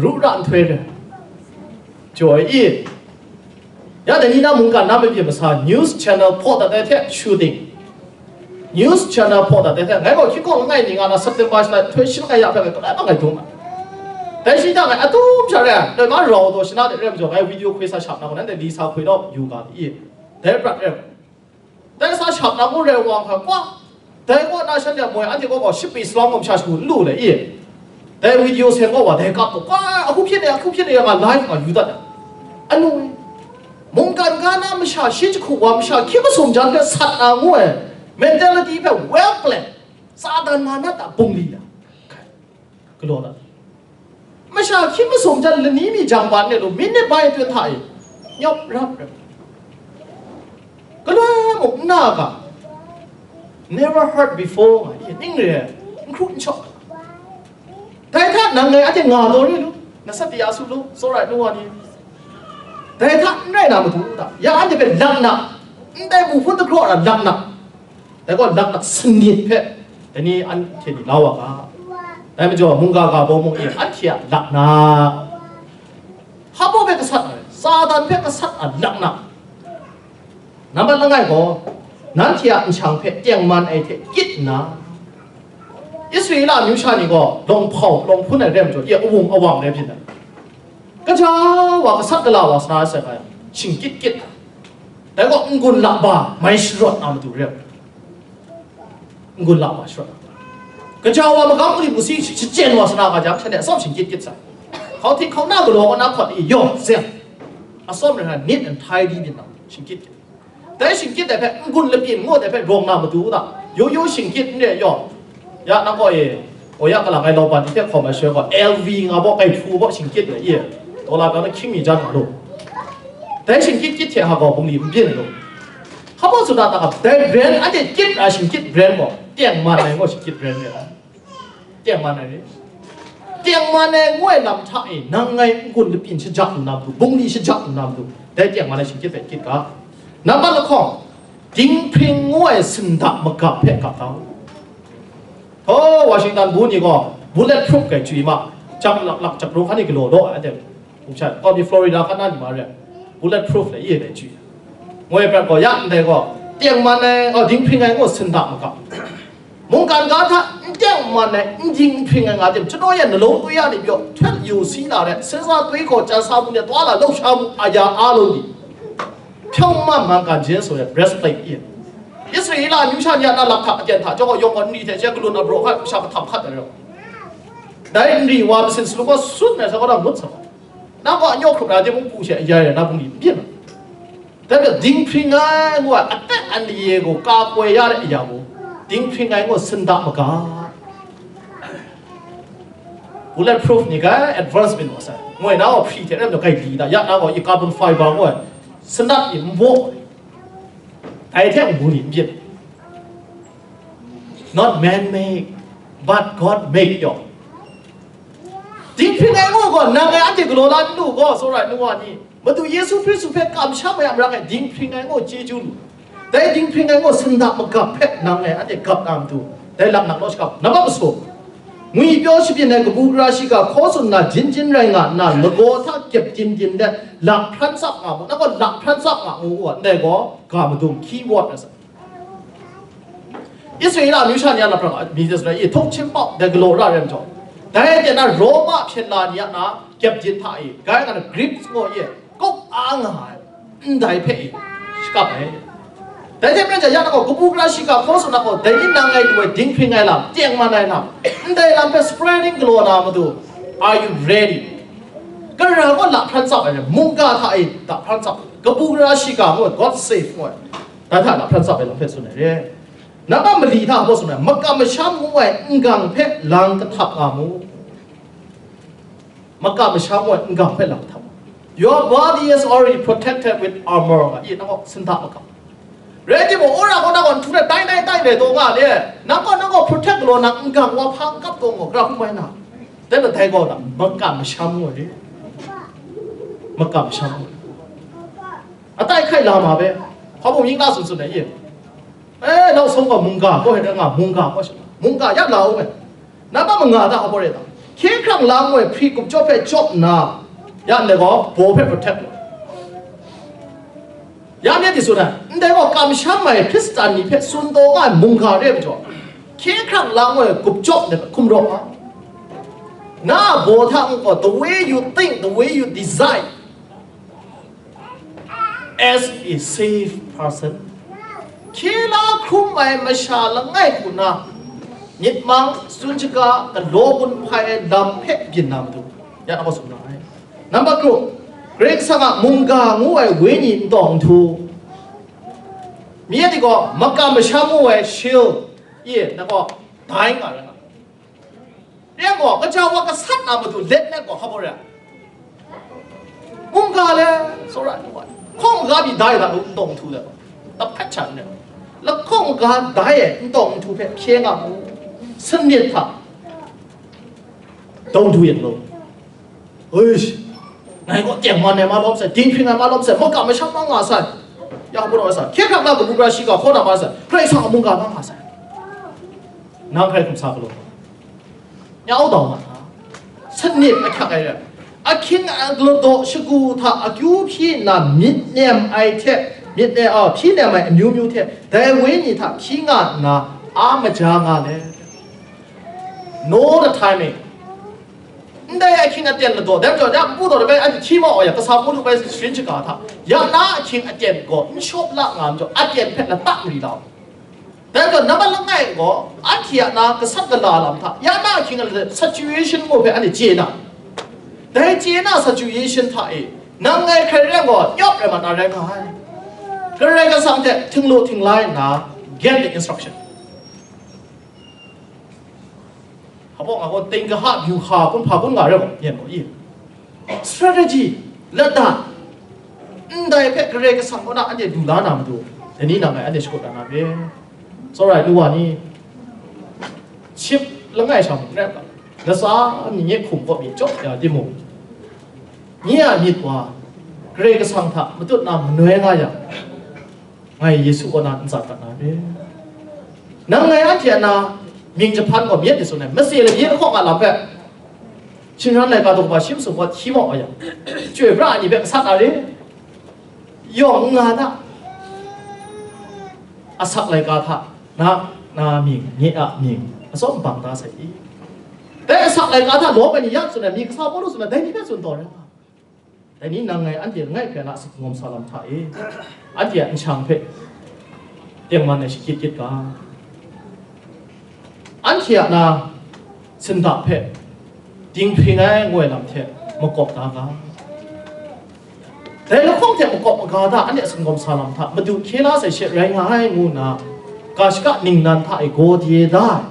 Ru ra nhtoi re. Joy i. Ya dai ni na mungkan na mabyin masa news channel hpaw dat ai hte shooting. News channel hpaw dat ai hte ngai gaw hkying hkawng langai ni nga na September sha nhtoi shi langai ya hpe ngai kadai pa ngai dung ai. Dai shi hta ngai atum sha re ai, dai ma rau daw shana de re majaw ngai video hkoi sa shap na gaw, nanhte li sa hkoi daw yu ga i. Dai prat re. Dai sa shap na ngu rai wa hkra kwa. Dai kaw na shan de moi anhte kaw gaw ship pyi salawng gaw masha shagu n lu le i. Dai video seng kaw wa dai kap gaw kwa, ahku hpyen e, ahku hpyen e, nga live nga yu dat ai. Anu e. Mungkan ga na masha shi jahku wa masha hkying masum jan hpe sat na ngu ai mentality hpe well plan, Satan manat a bungli ya. Galaw na. Masha hkying masum jan lani mi jang ban ne lu, myit ni bai tun hta e, nyawp rap rap. Galoi muk nna ga, never heard before nga, i ning re, n hkru n shawk. Dai hta nang ngai anhte nga taw re lu, na sat ya su lu, tsawra ai nu wa ni. Dai hta n rai na matu ta, ya anhte hpe laknak, ndai bu hpun dagraw na laknak, dai gaw laknak sanit hpe, dai ni anhte ni la wa ga. Dai majaw, mungga ga baw mung e, anhte a laknak, hpa baw hpe gasat ai, Satan hpe gasat a laknak. Nambat langai gaw, nanhte a nshang hpe tengman ai hte kyit nna, Israela amyu sha ni gaw lawng hpau, lawng hpun ai rai majaw, e awung awang rai byin ai. Kaja wa gasat gala wa sa na ai sai hpa, shingkyit kyit ai. Dai gaw n-gun laba mai sharawt na matu rai. N-gun laba sharawt. Kaja wa magam kari busi shachyen wa sa na ga jang, shanhte atsawm shingkyit kyit sai. Hkau htik hkau na galaw kaw na hkawt e yawng seng. Atsawm rai na neat and tidy byin na shingkyit kyit. Dai shingkyit ai hpe n-gun lapyin ngu ai hpe rawng na matu u ta, yu yu shingkyit n re yaw, ya nang gaw e, o ya kalang ai lauban ni hte hkawm ai shaloi gaw, L V nga baw, kai hpu baw shingkyit ai e, daw la daw na hkying mi jan nga lu. Dai shingkyit kyit hte hagaw bungli n byin lu. Hpa baw tsun na ta ga, dai brand, anhte kyit ra shingkyit brand gaw, tengman ai gaw shingkyit brand re ai. Tengman ai re. Tengman ai ngu ai lam hta e, nang ngai n-gun lapyin shajak lu na matu, bungli shajak lu na matu, dai tengman ai shingkyit hpe kyit ga. Nambat lahkawng, dinghpring ngu ai sinda magap hpe gap da u. Htaw, Washington bu ni gaw bullet proof kai chyu ma, jap lak lak jap rung hkan ni galaw law ai, anhte Hpung shan, kawm ni Florida hkan na ni ma re, bullet proof le, i e dai chyu. Ngoi prat gaw, ya ndai gaw, tengman ai, oh, dinghpring ai ngu sinda magap. Mungkan ga hta n tengman ai, n ding n hpring ai nga tim, chanaw yan nalawng twi ya ni pyaw, htet yu si na re, sinsa twi gaw, chyan sa mu ni, twa la lauk sha mu, aya a lung ni. Hpyawng man man kan jen so ai breastplate i. Israela amyu sha ni a na lak hta, aten hta, chyawm gaw yawng gaw nri hte she galun abraw hkat, sha kahtam hkat ai rau. Dai nri wa masin salu gaw sun ai sa gaw na ngut sa gaw. Na gaw anyawk hkrup na de mung pu she ayai ai na bungli n byin. Dai hpe dinghpring ai ngu ai, atet an lye gaw ka koi ya ai aya gaw, dinghpring ai ngu sinda maga. Bullet proof ni ga advance byin wa sai. Ngoi na gaw hpri hte rem na gai li da, ya na gaw i carbon fiber ngu ai, sanat i nbaw, dai hte ngu ni n byin. Not man made, but God made yaw. Dinghpring ai ngu gaw, nang ngai anhte galaw la n lu gaw, tsawra ai nu wa ni. Madu Yesu Hkristu hpe kamsham ai a marak e dinghpring ai ngu chyeju lu. Dai dinghpring ai ngu sinda magap hpe nang ngai anhte gap na matu, dai lam nang naw shakap, nambat masum. Ngwi pyaw shabyin ai kabu gara shiga hkaw tsun na jin jin rai nga nna, lagaw hta kyep dim dim let, lak hpran tsap nga mu, nang gaw lak hpran tsap nga mu, ndai gaw ga madung keyword na sa. Israela amyu sha ni a laprang a, mi de suna i, htuk hkying pau dai galaw ra ai majaw, dai de na Roma hpyen la ni a na kyep din hta i, gai nga na Greek ngu i, kup a nga ai, ndai hpe i, shakap ai. Dai hte maren ja, ya na gaw, kabu gara shiga hkaw tsun na gaw, dai ni nang ngai lu ai dinghpring ai lam, tengman ai lam, ndai lam hpe spreading galaw na matu, are you ready? Gara gaw lahpran tsap ai, mungga hta e lahpran tsap, kabu gara shiga ngu ai, God save ngu ai, dai hta lahpran tsap ai lam hpe tsun ai re. Nambat mali hta hpaw tsun ai, makam masham ngu ai n-gang hpe lang kahtap nga mu. Makam masham ngu ai n-gang hpe lang kahtap nga mu. Your body is already protected with armor nga, i, nang gaw sinda makam. Rai timung, wora gaw nang gaw nhtu hte tai tai tai tai taw nga le, nang gaw, nang gaw protect galaw na n-gang wa hpa n kap taw nga, gara hkum bai na. Dai na dai gaw na, makam masham ngu ai. Makam masham ngu ai. Atai hkai la ma be, hpa mung mying la tsun tsun ai, i. E, nau sawng gaw mungga gaw, he nga mungga gaw, mungga ya la u me. Nambat manga hta hpa rai ta? Hkye hkrang lang ngu ai hpri gup chyawp hpe chyawp nna, ya ndai gaw, baw hpe protect lu. Ya myit di tsun ai, ndai gaw kamsham ai Hkristan ni hpe tsun taw nga ai mungga re ai majaw, hkye hkrang lang ngu ai gup chyawp ndai hpe hkum rawk nga. Na a baw hta n-gaw, the way you think, the way you design, as a safe person, hkye la hkrum ai masha langai hku na, myit mang, tsun shaga, galaw gun hpai ai lam hpe byin na matu, ya na gaw tsun ra ai. Nambat kru, Karai Kasang a mungga ngu ai wenyi n tawng n htu, myen ni gaw makam masham ngu ai shil, ye, na gaw dai nga rai nga. Rai gaw, kaja wa gasat na matu let let gaw hpa bawra. Mungga le, tsawra ai wa, hkawng ga pyi dai da lu n tawng n htu de, na hpat sha n re. Lahkawng ga dai e n tawng n htu hpe hpye nga mu, sanit hta dawng du yen mu. Uish, ngai gaw tengman ai ma lawm sai, dinghpring ai ma lawm sai, makam masham ma nga sai, ya hpa bawra sai, hkye hkrang na kabu gara shiga hkaw na ma sai, Karai Kasang a mungga ma nga sai. Nang hkrai hkum sa galaw. Nyau dau ma hta, sanit ahkyak ai rai, ahkying aladaw shagu hta akyu hpyi nna myit nem ai hte, myit nem, a, hpyi nem ai amyu myu hte, dai wenyi hta hpyi nga nna, a maja nga let. Know the timing. Ndai ahkying aten ladaw, dai majaw, ya npu daw de bai, anhte hti mau ai, kasa Pawlu bai sharin shaga hta, ya na ahkying aten gaw n shawp la nga majaw, aten hpe lata mari la u. Dai gaw, nambat langai gaw, anhte a na gasat gala lam hta, ya na ahkying a situation ngu hpe anhte chye na, dai chye na situation hta e, nang ngai hkrai rai gaw, nyawp rai mat na rai nga ai. Karai Kasang hte htinglu htinglai nna, get the instruction. Hpa nga gaw, ting kaha, byuha, kun hpa kun nga rai gaw, yen gaw, i. Strategy, ladan, ndai hpe Karai Kasang kaw na anhte du la na matu, dai ni nang ngai anhte shakut dat na re. Tsawra ai nu wa ni, ship langai sha mung rai ga, latsa mi nye hkum kaw mi chyawp ya timung, nye a myit wa Karai Kasang hta matut na manoi nga yang, ngai Yesu kaw na n tsat dat na re. Nang ngai anhte a na mying jahpan gaw myit ni tsun ai, mase layi lahkawng a lam hpe, shingran laika daw kaba shi masum gaw hti mau ai yang, chyoi pra ai ni hpe gasat na re. Yawng n nga da. Asak laika hta na, na mying, nye a mying, atsawm bang da sai i. Dai asak laika hta lawm ai ni ya tsun ai, mi kasa Pawlu tsun ai, dai ni hpe tsun taw rai nga. Dai ni nang ngai anhte langai hkrai na asak kungawm sa lam hta e, anhte a nshang hpe tengman ai shakit kyit ga, anhte a na sinda hpe dinghpring ai ngoi lam hte makawp da ga, dai lahkawng hte makawp maga da, anhte asak kungawm sa lam hta madu hkye la sai she rai nga ai, ngu nna ga shaka ningnan hta e gaw de da ai.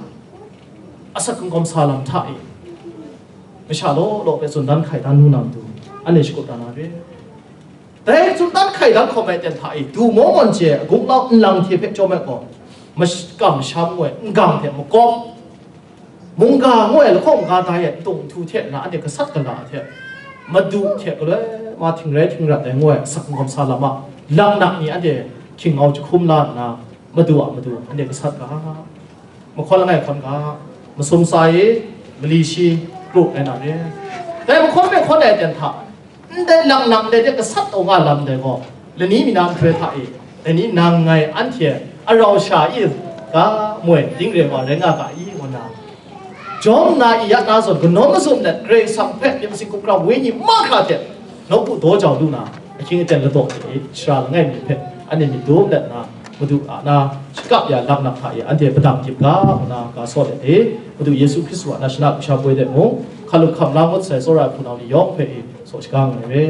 Asak kungawm sa lam hta e, masha law law hpe tsun dan hkai dan lu na matu, anhte shakut dan na re. Dai tsun dan hkai dan hkawm ai ten hta e, du maw mawn chye ai gunglau nlang hte hpe chyawm ai gaw, mash-, kamsham ngu ai n-gang hte makawp, mungga ngu ai lahkawng ga dai ai n tung n htu hte na, anhte gasat gala hte, madu hte galoi ma htingrai htingrat ai ngu ai asak kungawm sa lam a laknak ni anhte hkying ngau jahkum la nna, madu a matu anhte gasat ga. Mahkawn langai hkawn ga, masum sa e, mali shi, kru ai na re. Dai mahkawn hpe hkawn ai ten hta, ndai lang nang dai de gasat taw nga lam dai gaw, lani mi na nhtoi hta e, dai ni nang ngai anhte arau sha i ga moi, ding re wa rai nga ga i, ngu nna, jawm nna i ya na zawn, kanawn mazum let, Karai Kasang hpe myit masin hkungkram wenyi mahkra hte, nawku daw jau lu na, ahkying aten ladaw hte e, shara langai mi hpe, anhte myit dum let na, Madu a na shakap ya laknak hta e anhte padang dip ga, ngu na ga saw let e, Madu Yesu Hkristu a na shana kasha poi de mung, hkalup hkam la ngut sai tsawra ai hpunau ni yawng hpe e, saw shaga nga ai re.